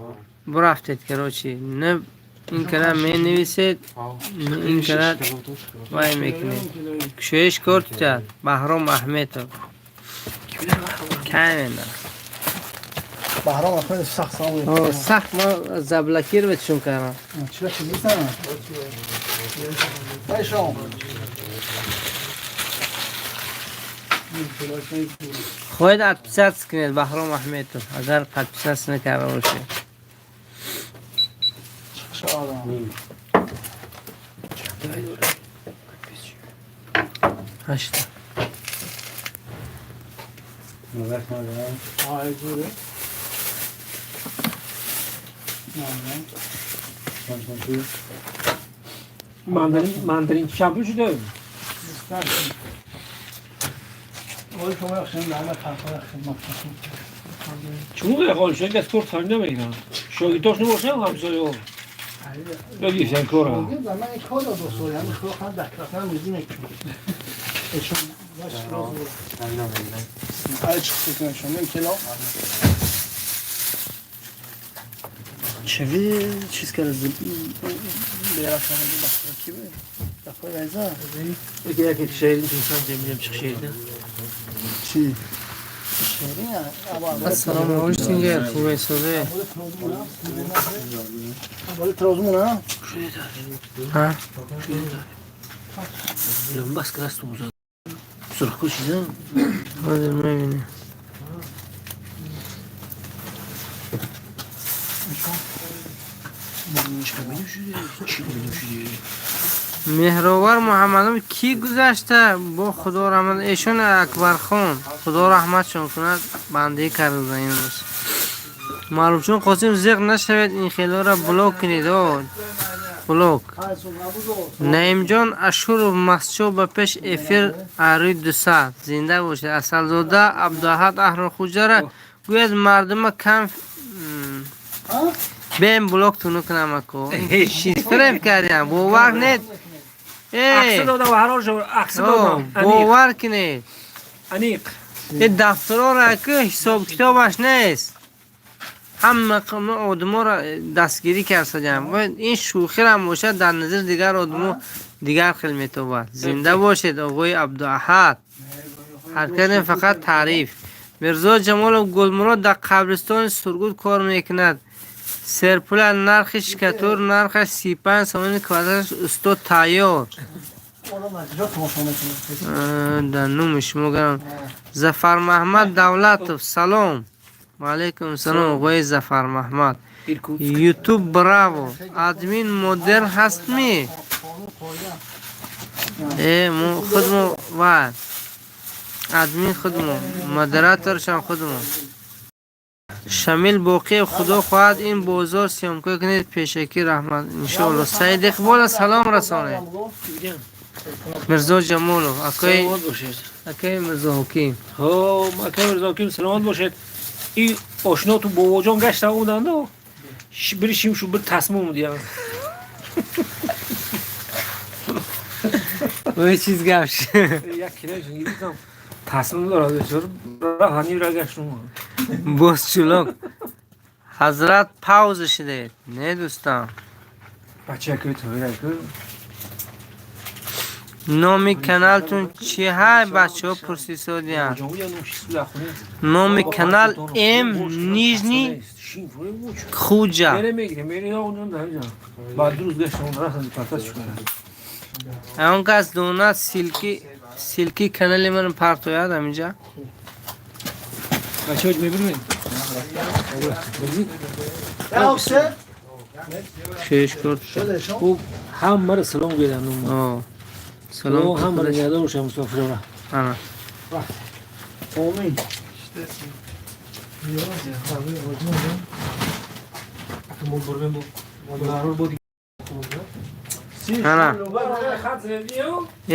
бурафтед, короче, не ин кара менависед, не ин кара вай мекунед. Кушоиш кор тутад. Баҳром Аҳметов камена. Баҳром Аҳмедов, сахт салом алейкум. Сахт ма заблокировать кардам. Чира чизистан? Айшом. Хоҳед, отписаться кунед, Баҳром Аҳметов, агар подписаться накарда бошед. Шоалам. Ҳашта. Ay zure. Мандарин, мандарин чанд пул шуда? Чому я хочу, я скоро фамилия мегирам. Шогирдош набошам ҳамсоё. Ё гирифтан кора. من این کار دو سال همین خدا خواهد در کرفتن میزی میکنم ایشون باش راز بود. آره چی کنم شما این کلا چوی چیز کرد بیرفتن کی بود دفعه ویزا Яки шеърин инсон ҷамилам чиқ шеърда. چی شیرین Ассалому алайкум, хубе созе. اول ترازمون ها Ҳа? Бас крастум за. Сурхку чиза? Ҳозир мебинем. Меҳровар Муҳаммадов кӣ гузашта бо Худо раҳмат эшон Акбархон Худо раҳматшон кунад бандагӣ карда буданд ин рӯз. Маъруфҷон Қосим зиқ нашавед ин хелоро блок кунед о блок. Наимҷон Ашуров Масчо ба пеш эфир арӯи 200 зинда бошед. Асалзода Абдуаҳад Аҳрорхуҷара гӯяд мардума кам бем блок туну кунам ако. Фиреб кардям бовар кунед. Акса додам ҳарор шо акса додам. Бовар кунед. Аниқ. Ин дафтарора ки ҳисоб китобаш нест. Ҳама одаморо дастгирӣ карсаҷам. Ин шӯхирам бошад дар назари дигар одамо дигар хел метобад. Зинда бошед оғои Абдуаҳад. Ҳар кардем фақат таъриф. Мирзо Ҷамолов Гулмурод дар қабристони Сургут кор мекунад. Серпула нархи шикатур нархаш 35 сомони квадраташ устод тайёр. Дар нуми шумо гарам. Зафармаҳмад Давлатов салом. Ва алайкум салом оғои Зафармаҳмад. Ютуб браво. Админ модер ҳастми? Мо худмо ва админ худмо, модераторшам худмо. Шамил Боқиев худо хоҳад ин бозор съёмка кунед пешакӣ раҳмат иншоалло. Саид Иқбола салом расонед. Мирзо Ҷамолов акои акои Мирзо Ҳоким. Ҳо, акои Мирзо Ҳоким саломат бошед. И ошно ту бобоҷон гашта буданд, бир шим шу бир тасма омадиям. Ой чиз гап. Як кило гирифтам. Тасма дорад бечора. Ҳанир ра гаштум. Боз чулок. Ҳазрат пауза шудед. Не дӯстам. Бача ки тоира ки. Номи каналтун чӣ ҳай бачаҳо пурсисодиянд. Номи канал М Нижний Хуҷа. Он кас донад ссылки канали ман партояд ҳаминҷа. Шеш кард. Хуб ҳамаро салом гӯянд. Салом ҳамаро нигаҳдор бошад мусофирора. Ана. Омин. Ана.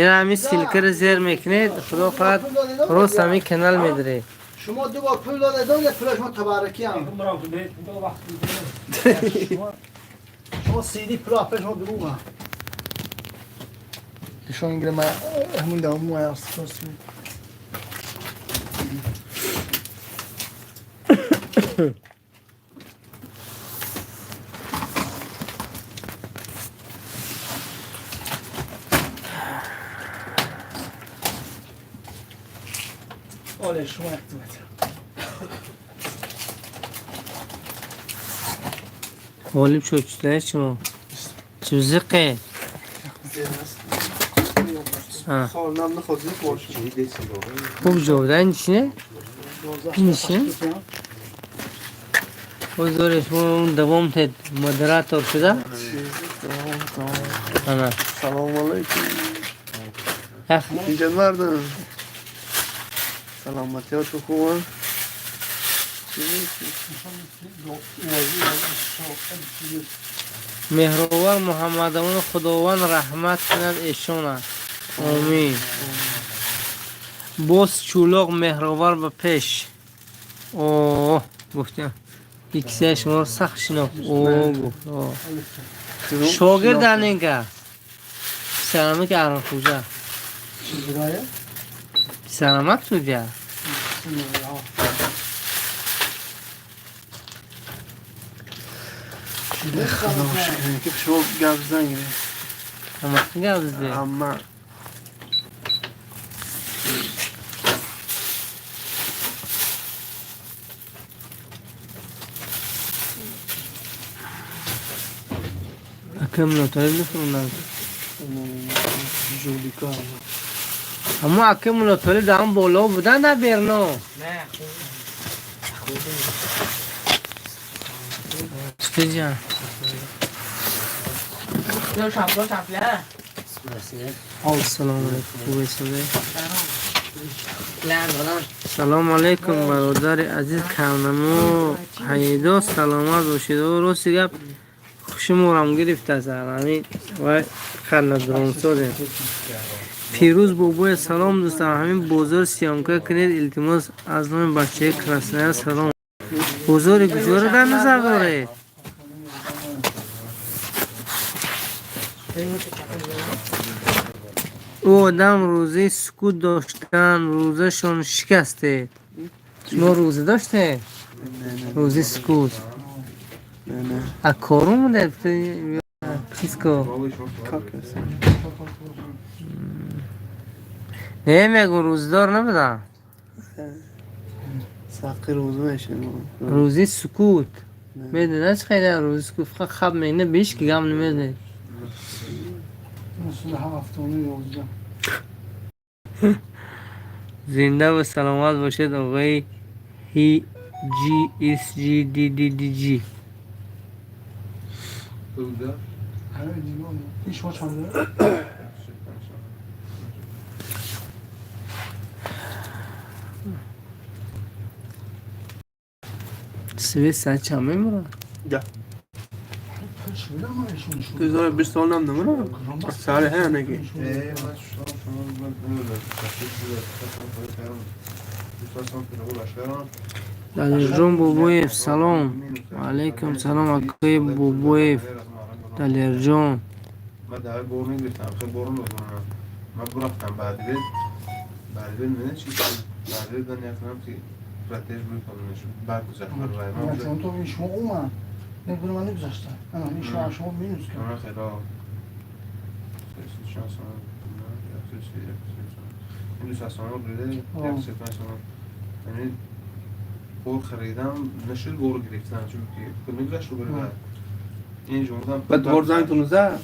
Ин ҳамин ссылкаро зер мекунед, худо хоҳад рост ҳамин канал медаред. شما دو بار پول داده یک پول شما تبرکی هم شما سیدی پول اپل شما دروغ هم شما اینگره ما همون دوام ما هست آله شما احتمال Ғолиб шуд чидаи шумо. Чӯзиқе. Хуб ҷавоб ин чи не? Ин чи не? Ҳозир шумо давом тед модератор шуда? Ана. Салому алайкум. Инҷа мардум. Саломатиёту хубан? Меҳровар Муҳаммадамон Худованд раҳмат кунад эшона. Омин. Боз чӯлоқ меҳровар ба пеш. О, гуфтем. Иксия шуморо сахт шинохт. О, гуфт. О. Шогирд анинка. Писарамаки Аҳрорхӯҷа. Писарамак судя. Худо шукр ки шумо гап занг. Ама гап зад. Ама Акам нотарӣ нафурӯнад. Жулика. Аммо акам нотарӣ дар он боло будан дар Берно. Студия. Ассалому алайкум. Хуб ҳастед? Салому алайкум, бародари азиз Камнамо Ҳайдо, саломат бошед. Рости гап хушуморам гирифтааст. Ҳамин вай ханадронсозем. Фирӯз бобоя салом дӯстам, ҳамин бозор съёмка кунед илтимос аз номи бачаи Краснояр салом. Бозори куҷоро дар назар доред? Ӯ одам рӯзаи сукут доштан, рӯзашон шикастед. Шумо рӯза доштед? Рӯзаи сукут. А кору мудед? Чиз ко? Не мегӯм рӯзадор набудам. Сақи рӯза мешавем. Рӯзи сукут. Медонед чӣ қайда рӯзи сукут? Фақат хаб мегӯяд, бе ҳеҷ ки гап намезанед. Зинда ва саломат бошед оғои Ҳ Ҷ С Ҷ Д Д Д Ҷ. Свет саат чанд мемурад? Да. 2020 сол намемурад. Сари ҳанаги. Далерҷон Бобоев салом. Ва алайкум салом акои Бобоев. Далерҷон. Баъд дубор зангтон зад?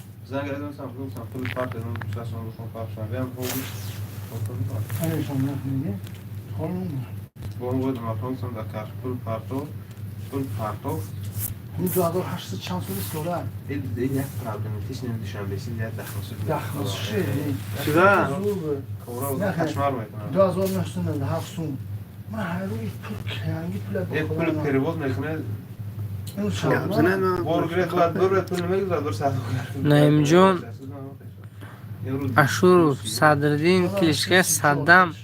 Чида? Наимҷон Ашуров Садриддин Килишка Саддам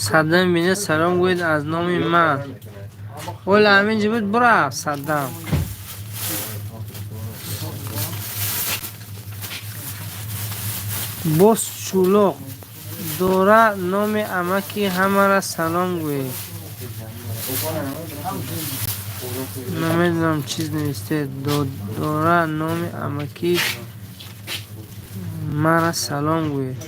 Саддам бинед салом гӯед аз номи ман. Ола ҳамин ҷо буд бурафт Саддам. Боз чӯлоқ дора номи амаки ҳамара салом гӯед. Намедонам чиз навистед. Дора номи амаки мара салом гӯед.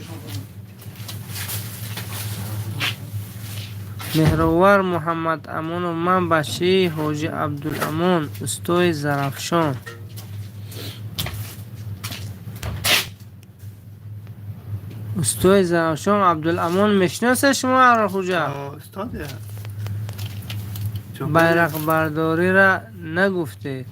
Меҳровар Муҳаммадамонов ман бачаи ҳоҷи Абдуламон, устои Зарафшон. Устои Зарафшон Абдуламон мешиносед шумо Аҳрорхӯҷа? Устод я. Байрақбардориро нагуфтед.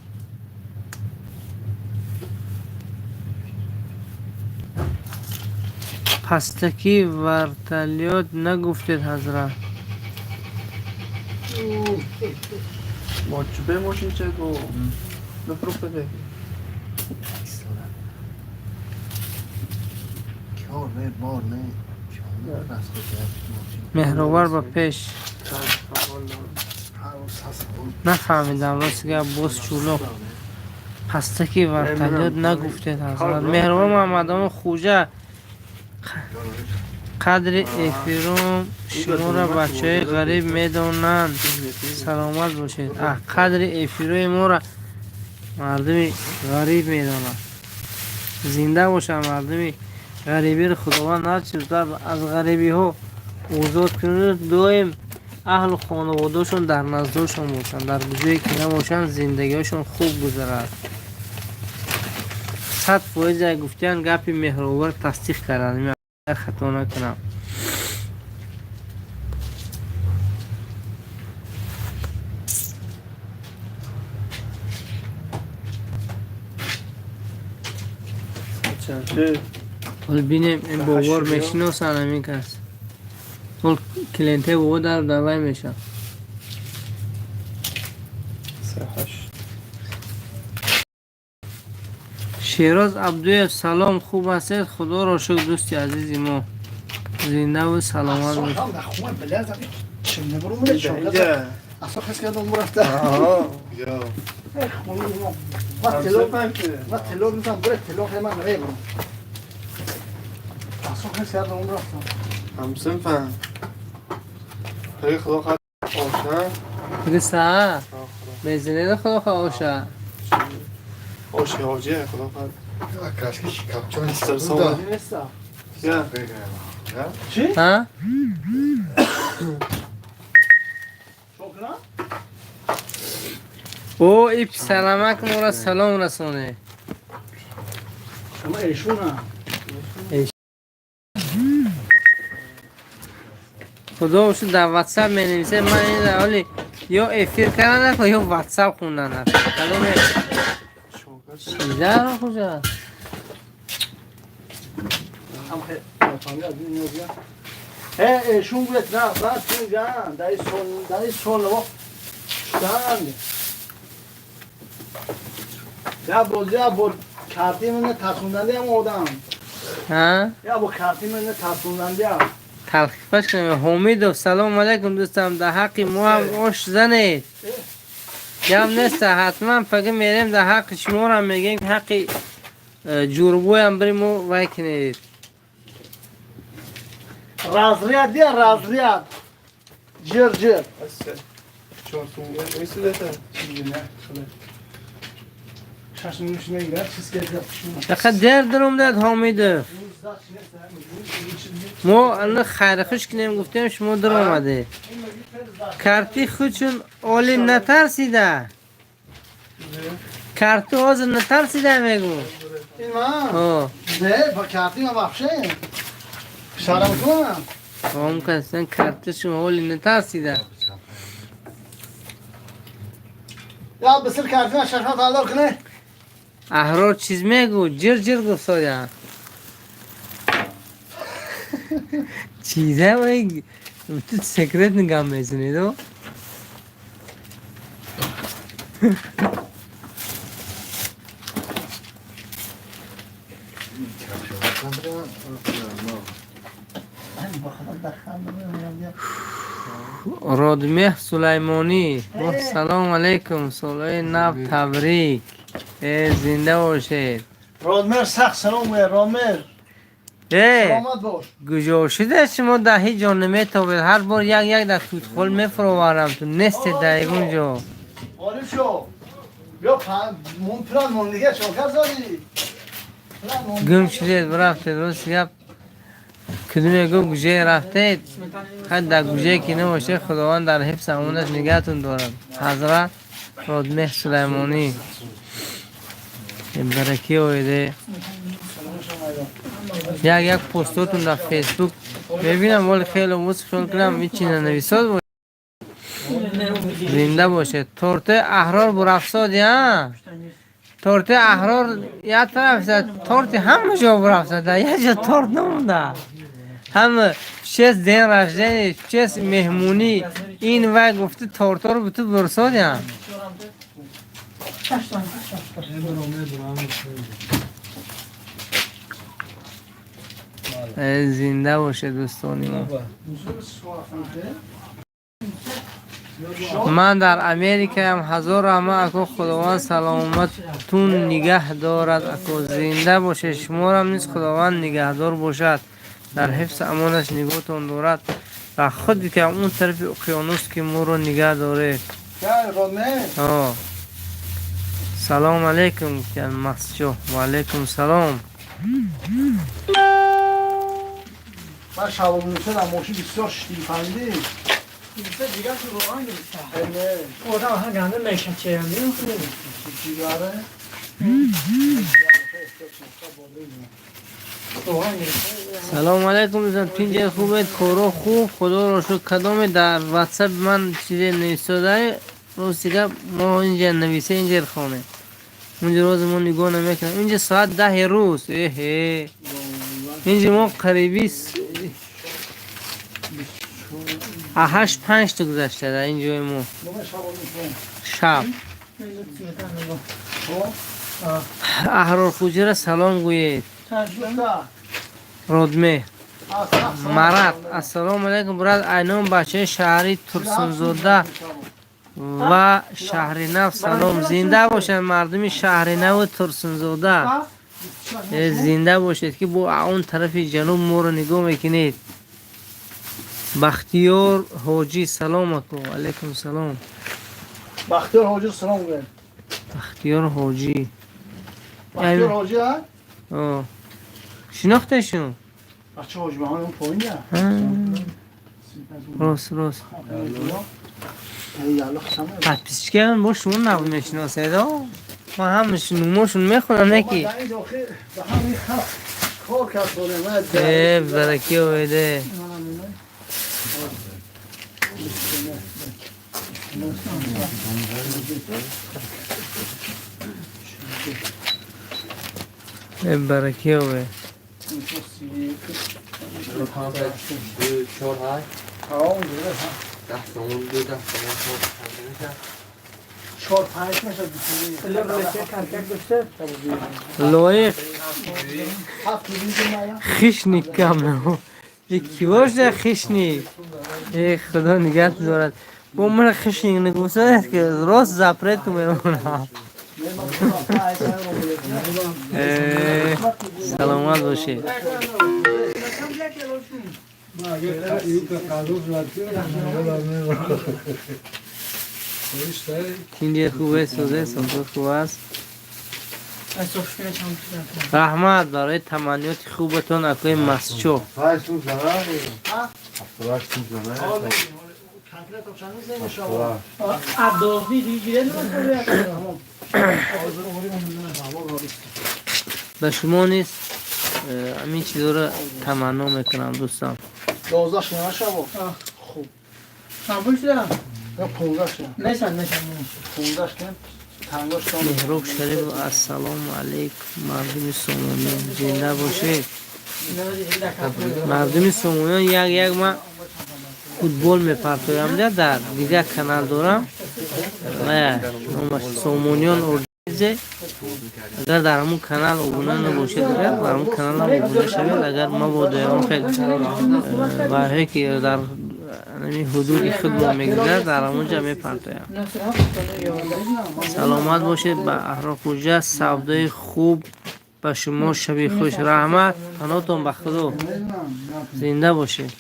Пастаки вертолёт нагуфтед ҳазрат. Бо чӯбе мошинча го нафрӯхтаде. Кор не, бор не. Меҳровар ба пеш. Нафаҳмидам, рости гап, боз чӯлоқ пастаки вертолёт нагуфтед, ҳазрат. Меҳровар Муҳаммадомин Хуҷа, қадри эфирум шуморо бачаҳои ғариб медонанд, саломат бошед. Қадри эфирои моро мардуми ғариб медонанд. Зинда бошанд мардуми ғарибиро, Худованд ҳарчи зудтар аз ғарибиҳо озод кунад. Доим аҳлу хонаводаошон дар наздошон бошанд, дар куҷое ки набошанд, зиндагиҳошон хуб гузарад. 100% як гуфтиян гапи Меҳровар тасдиқ карданд, агар хато накунам. Ҳол бинем, ин бовар мешиносанд ҳамин кас. Ҳол клиенте бобо дар давай мешавад. Шероз Абдуев, салом, хуб ҳастед? Худоро шукр, дӯсти азизи мо. Зиндаву саломат бошед. Гиса, мезанед, худо хоҳ оша. Оша ҳоҷия, худо хоҳад. Кашки капчон. Ҳа? О, и писарамак моро салом расоне. Шумо эшуна. Худо шуд, дар ватсап менависе, ман ин ҳоли ё эфир кардан накун, ё ватсап хондан накун. Каломе чизаро хуҷа. Эшун гуфт на, баъд меган, дар ин сол, дар ин сол шуданд. Я бозӣ бо карти ман тарсонданди ҳам одам. Ҳа? Я бо карти ман тарсонданди ҳам. Талхифаш кунем. Ҳомидов, салом алайкум, дӯстам, дар ҳаққи мо ҳам ош занед. Гап нест, ҳатман пага мерем, дар ҳаққи шуморо мегӯем, ҳаққи ҷурбоям бирем мо вай кунед. Разряд я разряд. Ҷир ҷир. Чор сум. Мислите? Фақат дер даромдад Ҳомидов. Мо ана хайрхуш кунем гуфтем, шумо даромадед. Карти худшун оли натарсида. Карти ҳозир натарсида мегӯ. Ин ман? Ҳо. Не, ба карти ман вообще. Шарам кунам. Ҳом касан картишун оли натарсида. Я бисир карти ман шашмат алло куне. Аҳрор чиз мегӯ, ҷир ҷир гуфт соя. Чиза вай ту секрет нигам мезанед о? Родмеҳ Сулаймонӣ, салом алейкум, солҳои нав табрик. Э, зинда бошед. Родмер сахт салом гӯя, Родмер. Э, Саломат бош. Куҷо шуда шумо дар ҳеҷ ҷо наметобед. Ҳар бор як як дар тутхол мефуроварам, ту нестед дар ягон ҷо. Ғолиб шо. Бیا мон план мондига чокар задӣ. План мондига. Гум шудед, рафтед, рост гап. Кудуме гум куҷое рафтед? Хай, дар куҷое ки набошед, Худованд дар ҳифз амонаш нигаҳтон дорад. Ҳазрат Родмеҳ Сулаймонӣ. Баракӣ оиде. Як як постотон дар Фейсбук мебинам, вале хеле муз хиёл кунам ҳичи нанависод. Зинда бошед. Торти Аҳрор бурафсод, я? Торти Аҳрор як тараф, торти ҳама ҷо бурафсода, як ҷо торт намонда. Ҳама в честь день рождения, в честь меҳмонӣ ин вай гуфти торторо буту бурсод, я? Зинда бошед, дӯстони мо. Ман дар Америкаям. Ҳазор раҳмат, ако. Худованд саломатун нигаҳ дорад, ако. Зинда бошед. Шуморам низ Худованд нигаҳдор бошад, дар ҳифзу амонаш нигоҳтон дорад ва худе ки он тарафи уқёнус ки моро нигаҳ доред. Салом алейкум, масҷо. Ва алейкум салом. Ман шабонӯша дар мошин бисёр шиштим, фаҳмидӣ? Ҷигаршо роған гирифта. Одам ҳа ганда меша чеянди. Ҷигаре? Роған гирифта. Салому алейкум, дӯстон. Тинҷе, хубед? Коро хуб, худоро шукр. Кадоме дар ватсап ман чизе нависодаи, рости гап, мо инҷа нависе, инҷа хонем. Унҷа рози мо нигоҳ намекунем. Инҷа соат 10 рӯз. Эҳе, инҷа мо қариби 8:05 та гузашта дар ин ҷои мо шаб. Аҳрорхуҷара салом гӯед. Родме Марат, ассалому алайкум, брат. Айном бачаи шаҳри Турсунзода ва Шаҳри Нав салом. Зинда бошанд мардуми Шаҳри Наву Турсунзода. Зинда бошед, ки бо он тарафи ҷануб моро нигоҳ мекунед. Бахтиёр Ҳоҷӣ, салом, ако. Алайкум салом. Бахтиёр Ҳоҷӣ, салом гӯед. Бахтиёр Ҳоҷӣ. Бахтиёр Ҳоҷӣ, а? Шинохтешун? Бача Ҳоҷи Маҳмад он поиня. Рост, рост. Подписчикам бо шумо набуд, мешиносед? Ман ҳамаш нумошун мехонам, не ки э бараки оведе. Э бараки ове. 2 4 8 10 сомон, 2 10 сомон. 4 5 мешад. Лоиқ хищник кам ки бошда, хищник. Э, худо нигаҳ дорад. Бо мана хищник нагуфтааст, ки рост запрету мемонам. Э, саломат бошед. Тинҷе, хубе, созе, созе, хуб аст. Раҳмат барои таманниёти хубатон, акои Масчо. 78 сум зарар. Адоби диҷире. Ба шумо низ ҳамин чизоро таманно мекунам, дӯстам. 12 шина шаво. Хуб. Қабул шуда? Я 15 шина. Мешан, мешан. 15 шина. Тангош. Меҳроб Шарипов, ассалому алайкум, мардуми Сомониён. Зинда бошед, мардуми Сомониён. Як як ман футбол мепартоям, дар дигар канал дорам, номаш Сомониён Орзе. Агар дар ҳамун канал обуна набошед, агар дар ҳамун каналам обуна шавед, агар мабодо ягон хел барҳое ки дар ҳамин ҳудуди худро мегузарад, дар ҳамун ҷа мепартоям. Саломат бошед. Ба Аҳроқуҷа савдои хуб, ба шумо шаби хуш. Раҳмат, паноҳтон ба Худо, зинда бошед.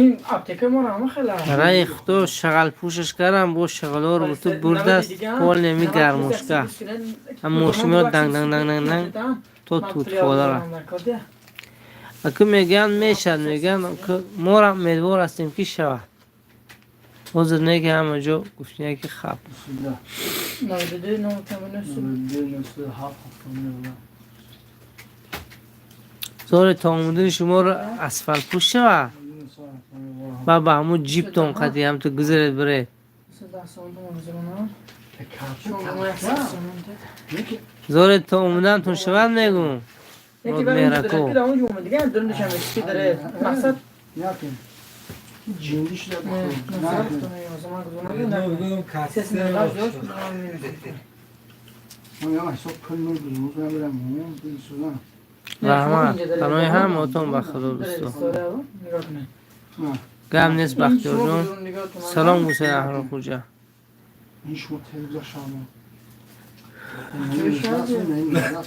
Ин аптека мо ҳама хела. Раи Худо шағалпӯшаш кардам, бо шағалҳоро буту бурдааст. Полнеми гармошка ҳам мошино данг данг данг данг данг то тутхолара. Аку мегӯянд, мешавад, мегӯянд, мора умедвор ҳастем, ки шавад. Ҳозир не ки ҳама ҷо гуфтия ки хаб. 92 9 7 зори то омудани шуморо асфалтпӯш шавад ва ба ҳамун ҷиптон қади ҳамту гузаред, биред. Зоре то омудантон шавад, мегӯм. Яке барои Меҳрако. Мақсад Ҷинди шуда. Раҳмат, паноҳи ҳамаотон ба Худо, дӯсто. Гап нест, Бахтиёрҷон. Салом, гусаи Аҳрорхӯҷа.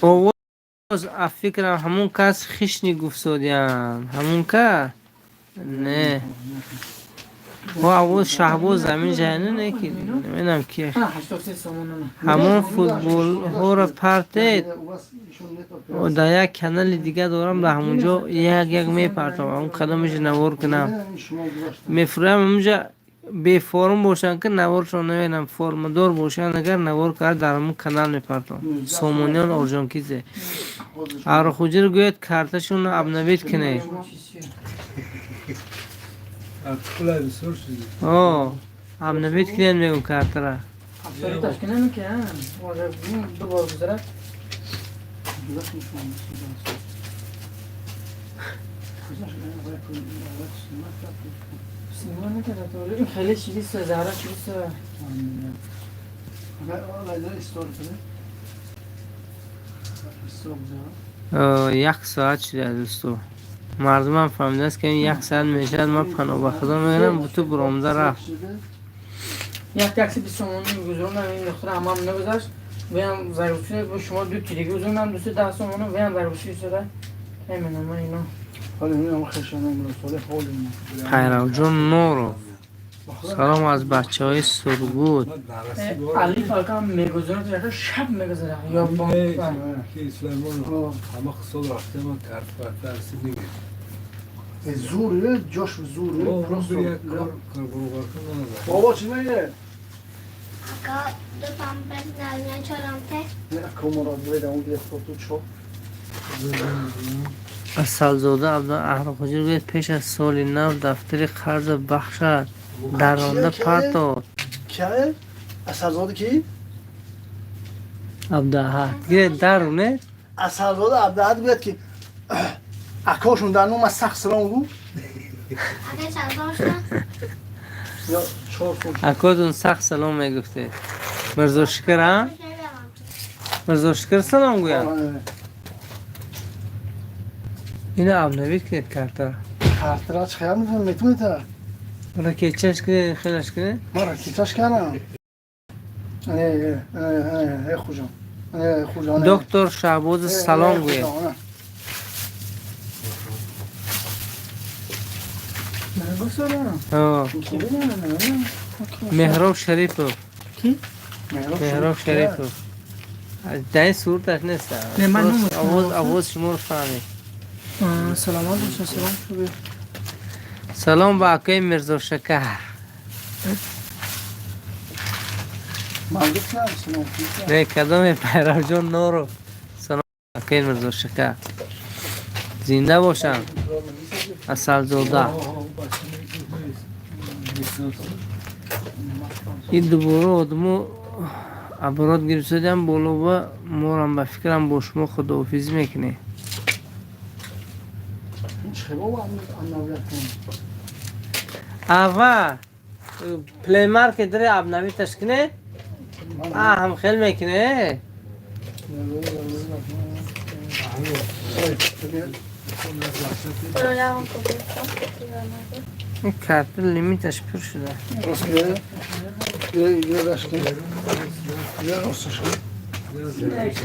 Овоз афикрам ҳамун кас хишни гуфтодиян, ҳамун кас не, о овоз Шаҳбоз замин жайна не, ки намедонам ки ҳамон футболҳоро партед. Дар як канали дига дорам, дар ҳамонҷо як як мепартам. Он кадомеша навор кунам, мефурӯям. Ҳамонҷа беформ бошанд, ки наворшон намедонам, формадор бошанд, агар навор кард, дар ҳамон канал мепартам. Сомониён Орҷонкизе, Аҳрохӯҷаро гӯяд, карташонро обновить кунед. О, обновить кунед, мегӯм, картара. Ҳафтариташ ки намеки, ду бор гузарад. Сима накарда, ин хеле чиз зара чиз. Як соат шуда, дӯсто. Мардумам фаҳмидааст, ки як соат мешавад, ман паноҳ ба Худо мегирам, буту буромада рафт. Як такси 20 сомонӣ гузарондам, ин духтара ҳамам нагузашт, ваям зарбшуда бо шумо ду тириги гузарондам, 210 сомонӣ, ваям зарбшуда шуда. Намедонам ино. Пайравҷон Норов, салом аз бачаҳои Сургут. Алиф алкам мегузарад, яка шаб мегузарад ё Ҳама сол рафтем, карт дарси нигир. Зур, ҷош зур. Бобо, чӣ мегӯе? Ака, ду памперс дар чорамте. Ака, мурод бедам, гирифту чо. Асалзода Аҳрохӯҷа гӯяд, пеш аз соли нав дафтари қарза бахшад, даронда партод. Кия? Асалзода ки? Абдуаҳад гиред, даруне. Асалзода Абдуаҳад гӯяд, ки акошон дар нома сахт салом гӯ. Ака, чанд сом шуд? Ё 4 сом. Акотон сахт салом мегуфтед. Мирзошукр, а Мирзошукр салом гӯяд. Ина обновить кунед картара. Картара чӣ хел метавонед? Ракетчаш кунед, хелаш кунед. Ман ракетчаш кардам. Хуҷон. Доктор Шаҳбози салом гӯяд. Меҳроб Шарипов. Меҳроб Шарипов. Дар ин сурташ нест. Овоз, овоз шуморо фаҳмед. Саломат бошед, салом. Салом ба акои Мирзошакар. Ман гуфтам салом. Не, кадоме? Пайравҷон Норов, салом, акои Мирзошакар, зинда бошанд. Асалзода, ин дубора одамо оборот гирифтадиам болова морам, ба фикрам, бо шумо худоҳофизӣ мекунем. Чӣ бобо, обновлять кунем? Ава Плей Маркет ре обновить аш кунед, а ҳам хел мекуне. Ин карта лимиташ пур шуда. Рост гире. Гире, гире, дашт кун. Гире, росташ кун.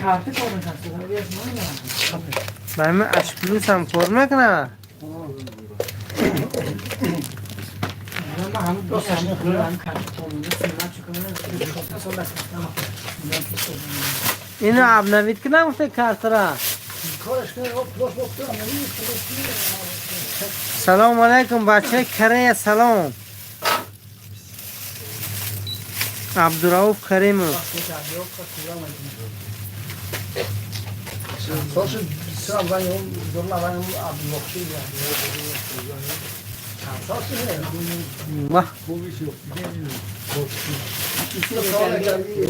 Карти кор мекард. Ба ман аш плюс ҳам кор мекунад. من همون دوست هم کارت سیما چیکار سال دست. Ино обновить кунам, гуфте, картара. Кораш кун, плюс бо Салому алайкум, бачаи Корея, салом. Абдурауф Каримов. Солши бисёр вани он дурна вани Абдуллоҳши. Чанд сол шуд? Вах. Савол кардӣ.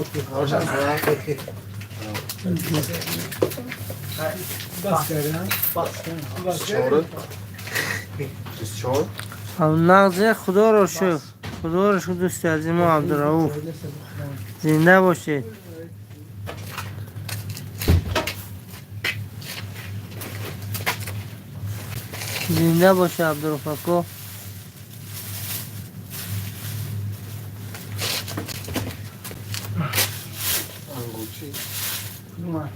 Бас кардам. Бас. 24. Нағзе, худоро шукр, худоро шукр, дӯсти азизи мо Абдурауф, зинда бошед. Зинда боша, Абдуруф ако. Ангурчи. Кудума?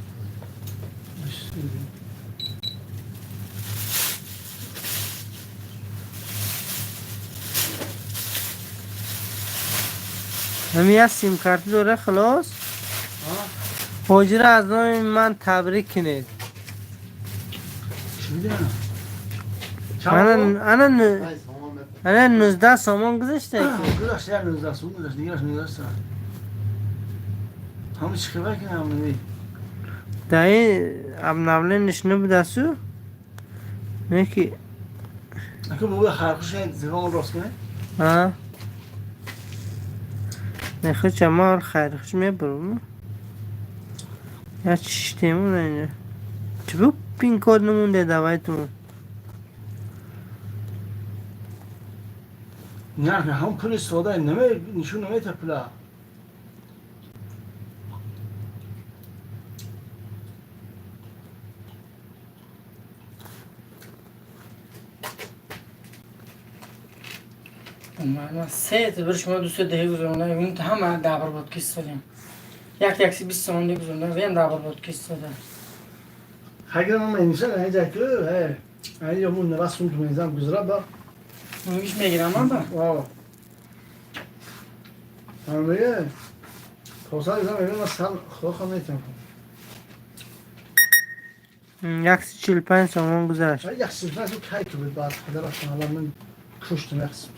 Ҳами як симкарти дора, халос. Ҳоҷира аз номи ман табрик кунед. Чӣ бидонам? Ана ана 19 сомон гузашта ки. Гузашт, як 19 сомон гузашт, дигараш 19 сомон. Ҳама чӣ хабар кунам не? Дар ин обновление ш набудасу? Не ки Ака бобои хархуш зивон рост кунед? А? Не, хуча ма хайрхуш мебурам. Я чиштему на инҷа. Чӣ бу пин-код намонде давайтун? Не, ҳам пули сода наме нишон намета пула. Ман се бир шумо дусад деҳи гузаронда, ин ҳама дабр буд ки истодем. Як такси 20 сомон деҳ гузаронда, вем дабр буд ки истода. Хагир ман менишам инҷа ку, э. Инҷа мун 90 сум менизам гузара ба. Миш мегирам ман ба. О. Ҳамие. Тоса изам мегӯям ман сал худо метам. 145 сомон гузашт. 145 сум кай ку буд баъд падар рафтан ҳала ман куштам як сум.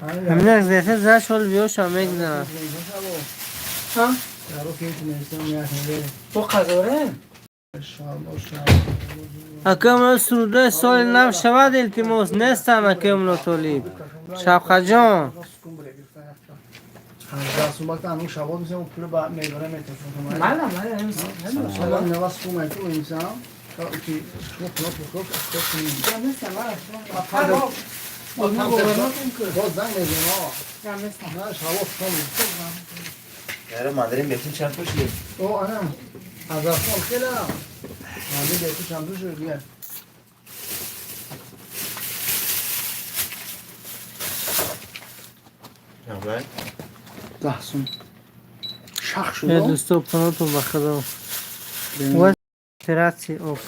Ҳамин зета заш ҳол биёша мегузарад. Ҳа? Бо қазоре? Акам сурудаи соли нав шавад, илтимос. Нестам, акам Лотолиб. Шавқатҷон. Мала, мала, یاره مادرین بهتون چند پوشید؟ او آنم از افغان خیلی مانده بهتون چند پوشید دیگه. 10 сум. Шах шуд. Дӯсто, панотон ба худо. Ва оператсия ок.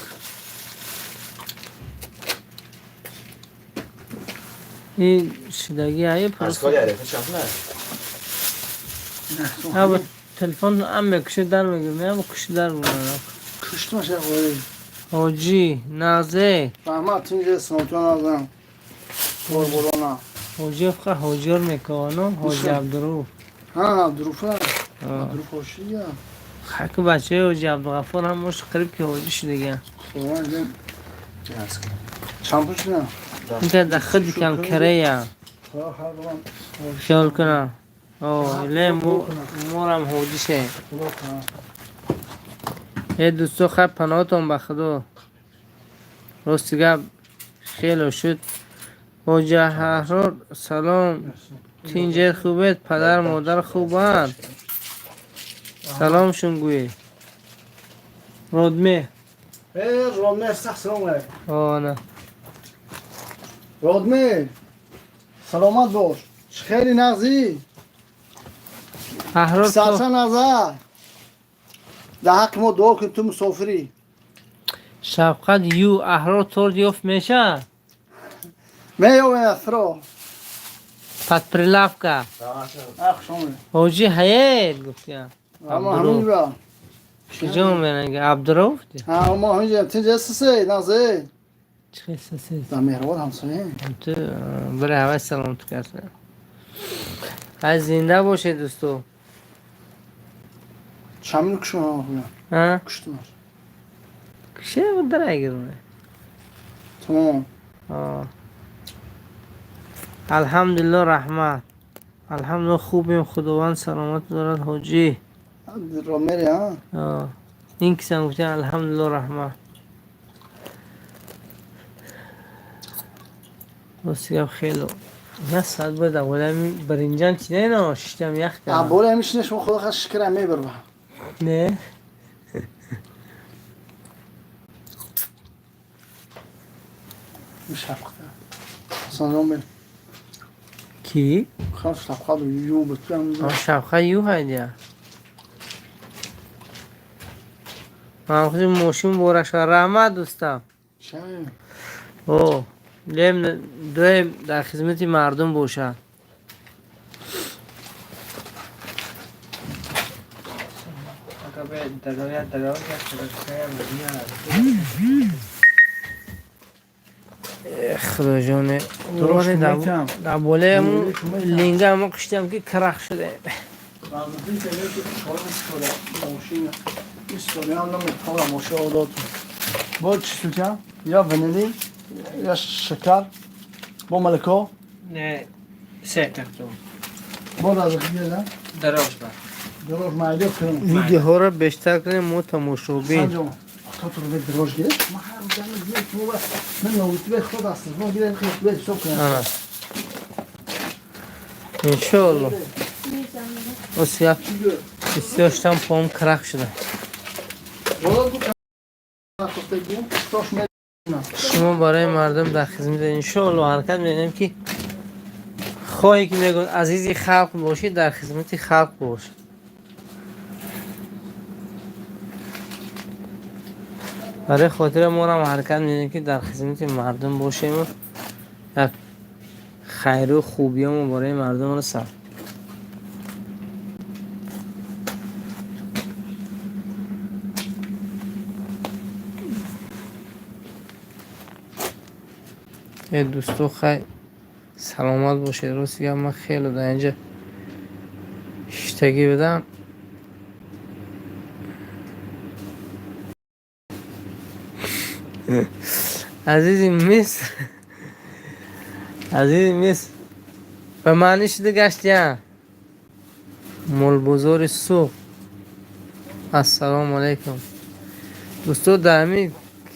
Ин шидаги ай просто. Ҳа, телефон ам мекуши дар мегирам, ам куши дар мегирам. Куштмаш ҳоҷи. Ҳоҷи, назе. Раҳмат, тинҷа сомтон азам. Борборона. Ҳоҷи фақат ҳоҷиёр мекавано, ҳоҷи Абдуруф. Ҳа, Абдуруф. Абдуруф ҳошия. Хаки бачаи ҳоҷи Абдуғаффор ҳам мош қариб ки ҳоҷи шудаган. Чанд пул шуда? Инта да худи кам Корея. Хиёл кунам. О, ле морам ҳоҷи ше. Э дӯсто, хай паноҳатон ба худо. Рости гап хело шуд. Ҳоҷи Аҳрор салом. Тинҷер хубед, падар модар хубанд? Саломшон гӯед. Родме. Э, Родме, сахт салом алейкум. О, на. Родме. Саломат бош. Хеле нағзӣ. Аҳрор Сарса назар. Дар ҳаққи мо дуо кун, ту мусофирӣ. Шавқат ю Аҳрор торт ёфт мешавад? Меёбем афро. Под прилавка. Ҳоҷи ҳает гуфтиям. Ама ҳаминҷа. Куҷо меранга? Абдуруф? Ҳа, мо ҳаминҷа. Тинҷа сисе, нағзӣ. Чӣ сисе? Дар меҳрубон ҳамсоя. Ту бира ҳавай салом ту каса. Ай зинда бошед, дӯсто. Чамин кушма? Ҳа? Куштумаш. Куше дарагирме. Тамом. Алҳамдулилло, раҳмат. Алҳамдулилло, хубем, Худованд саломат дорад, ҳоҷӣ. Ромери, ҳа? Ин кисам гуфтем алҳамдулилло, раҳмат. Рости гап хело. Як соат бояд аввалами биринҷан чида ино шиштам ях кардам. Бола ҳамин шинаш мо худо хас шикра мебарва. Не? شفقة حسن Ки? خاف شفقة يو بتم. Шавқа ю ҳайдия. Ман худи мошин бораша. Раҳмат, дӯстам. О, лем доим дар хизмати мардум бошад. Худоҷоне, дар болаи линга мо қиштам ки карах шуда. Бо чӣ сутя? Я ванили, я шакар, бо молоко. Не, се тахто. Бо разгила. Дорожба. Дорож майда кунем. Видеоҳоро бештар кунем, мо тамошобин. То ту рӯ дорож гирифт. Ма ҳар рӯз мо ман навутбе худ аст. Мо гирем хуб ҳисоб кунем. Ана. Иншоалло. Осия бисёр штам пом крах шуда. Шумо барои мардум дар хизмат, иншоалло, ҳаракат мекунем ки хоҳе ки мегӯяд азизи халқ бошӣ, дар хизмати халқ бош. Барои хотири моам ҳаракат мекунем ки дар хизмати мардум бошему як хайру хубиёмо барои мардум расад. Э дӯсто, хай, саломат бошед. Рости гап, ман хеле дар инҷа шиштагӣ будам. Азизи Миср, азизи Миср, ба маънӣ шуда гаштия. Молбозори Суғд. Ассалому алайкум. Дӯсто, дар ҳамин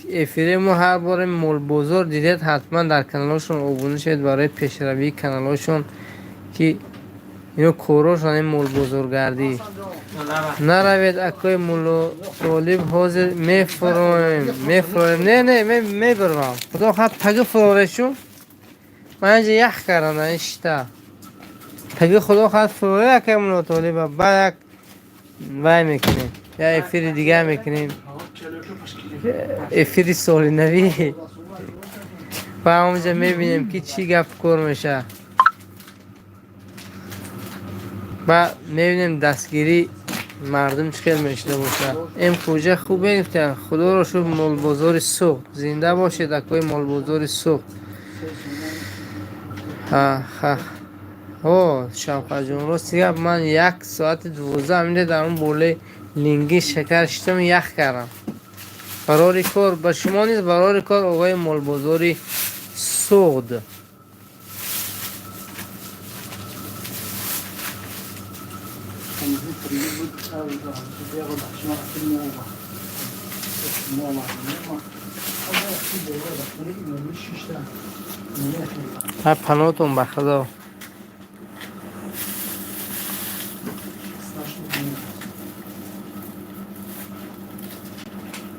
эфири мо ҳар боре молбозор дидед, ҳатман дар каналҳошон обуна шавед барои пешравии каналҳошон, ки ино корошон ин молбозоргардӣ. Наравед, акои Муллотолиб, ҳозир мефуроем, мефуроем. Не, не, мебурвам. Худо хоҳад, паги фурорешум. Ман инҷа ях кардам дар ин шита. Паги худо хоҳад фуроре, акои Муллотолиба, ба як вай мекунем. Я эфири дигар мекунем. Эфири соли навӣ. Ва онҷа мебинем ки чӣ гап кор мешавад. Ва мебинем дастгирии мардум чӣ хел мешуда бошад. М куҷа хуб мегуфтанд. Худоро шукр, молбозори Суғд. Зинда бошед, акои молбозори Суғд. Ха. О, Шавқатҷон, рости гап, ман як соати 12 амида дар он болаи линги шакар шитам, ях кардам. Барори кор, ба шумо низ барори кор, оғои молбозори Суғд. Паноҳтон ба Худо.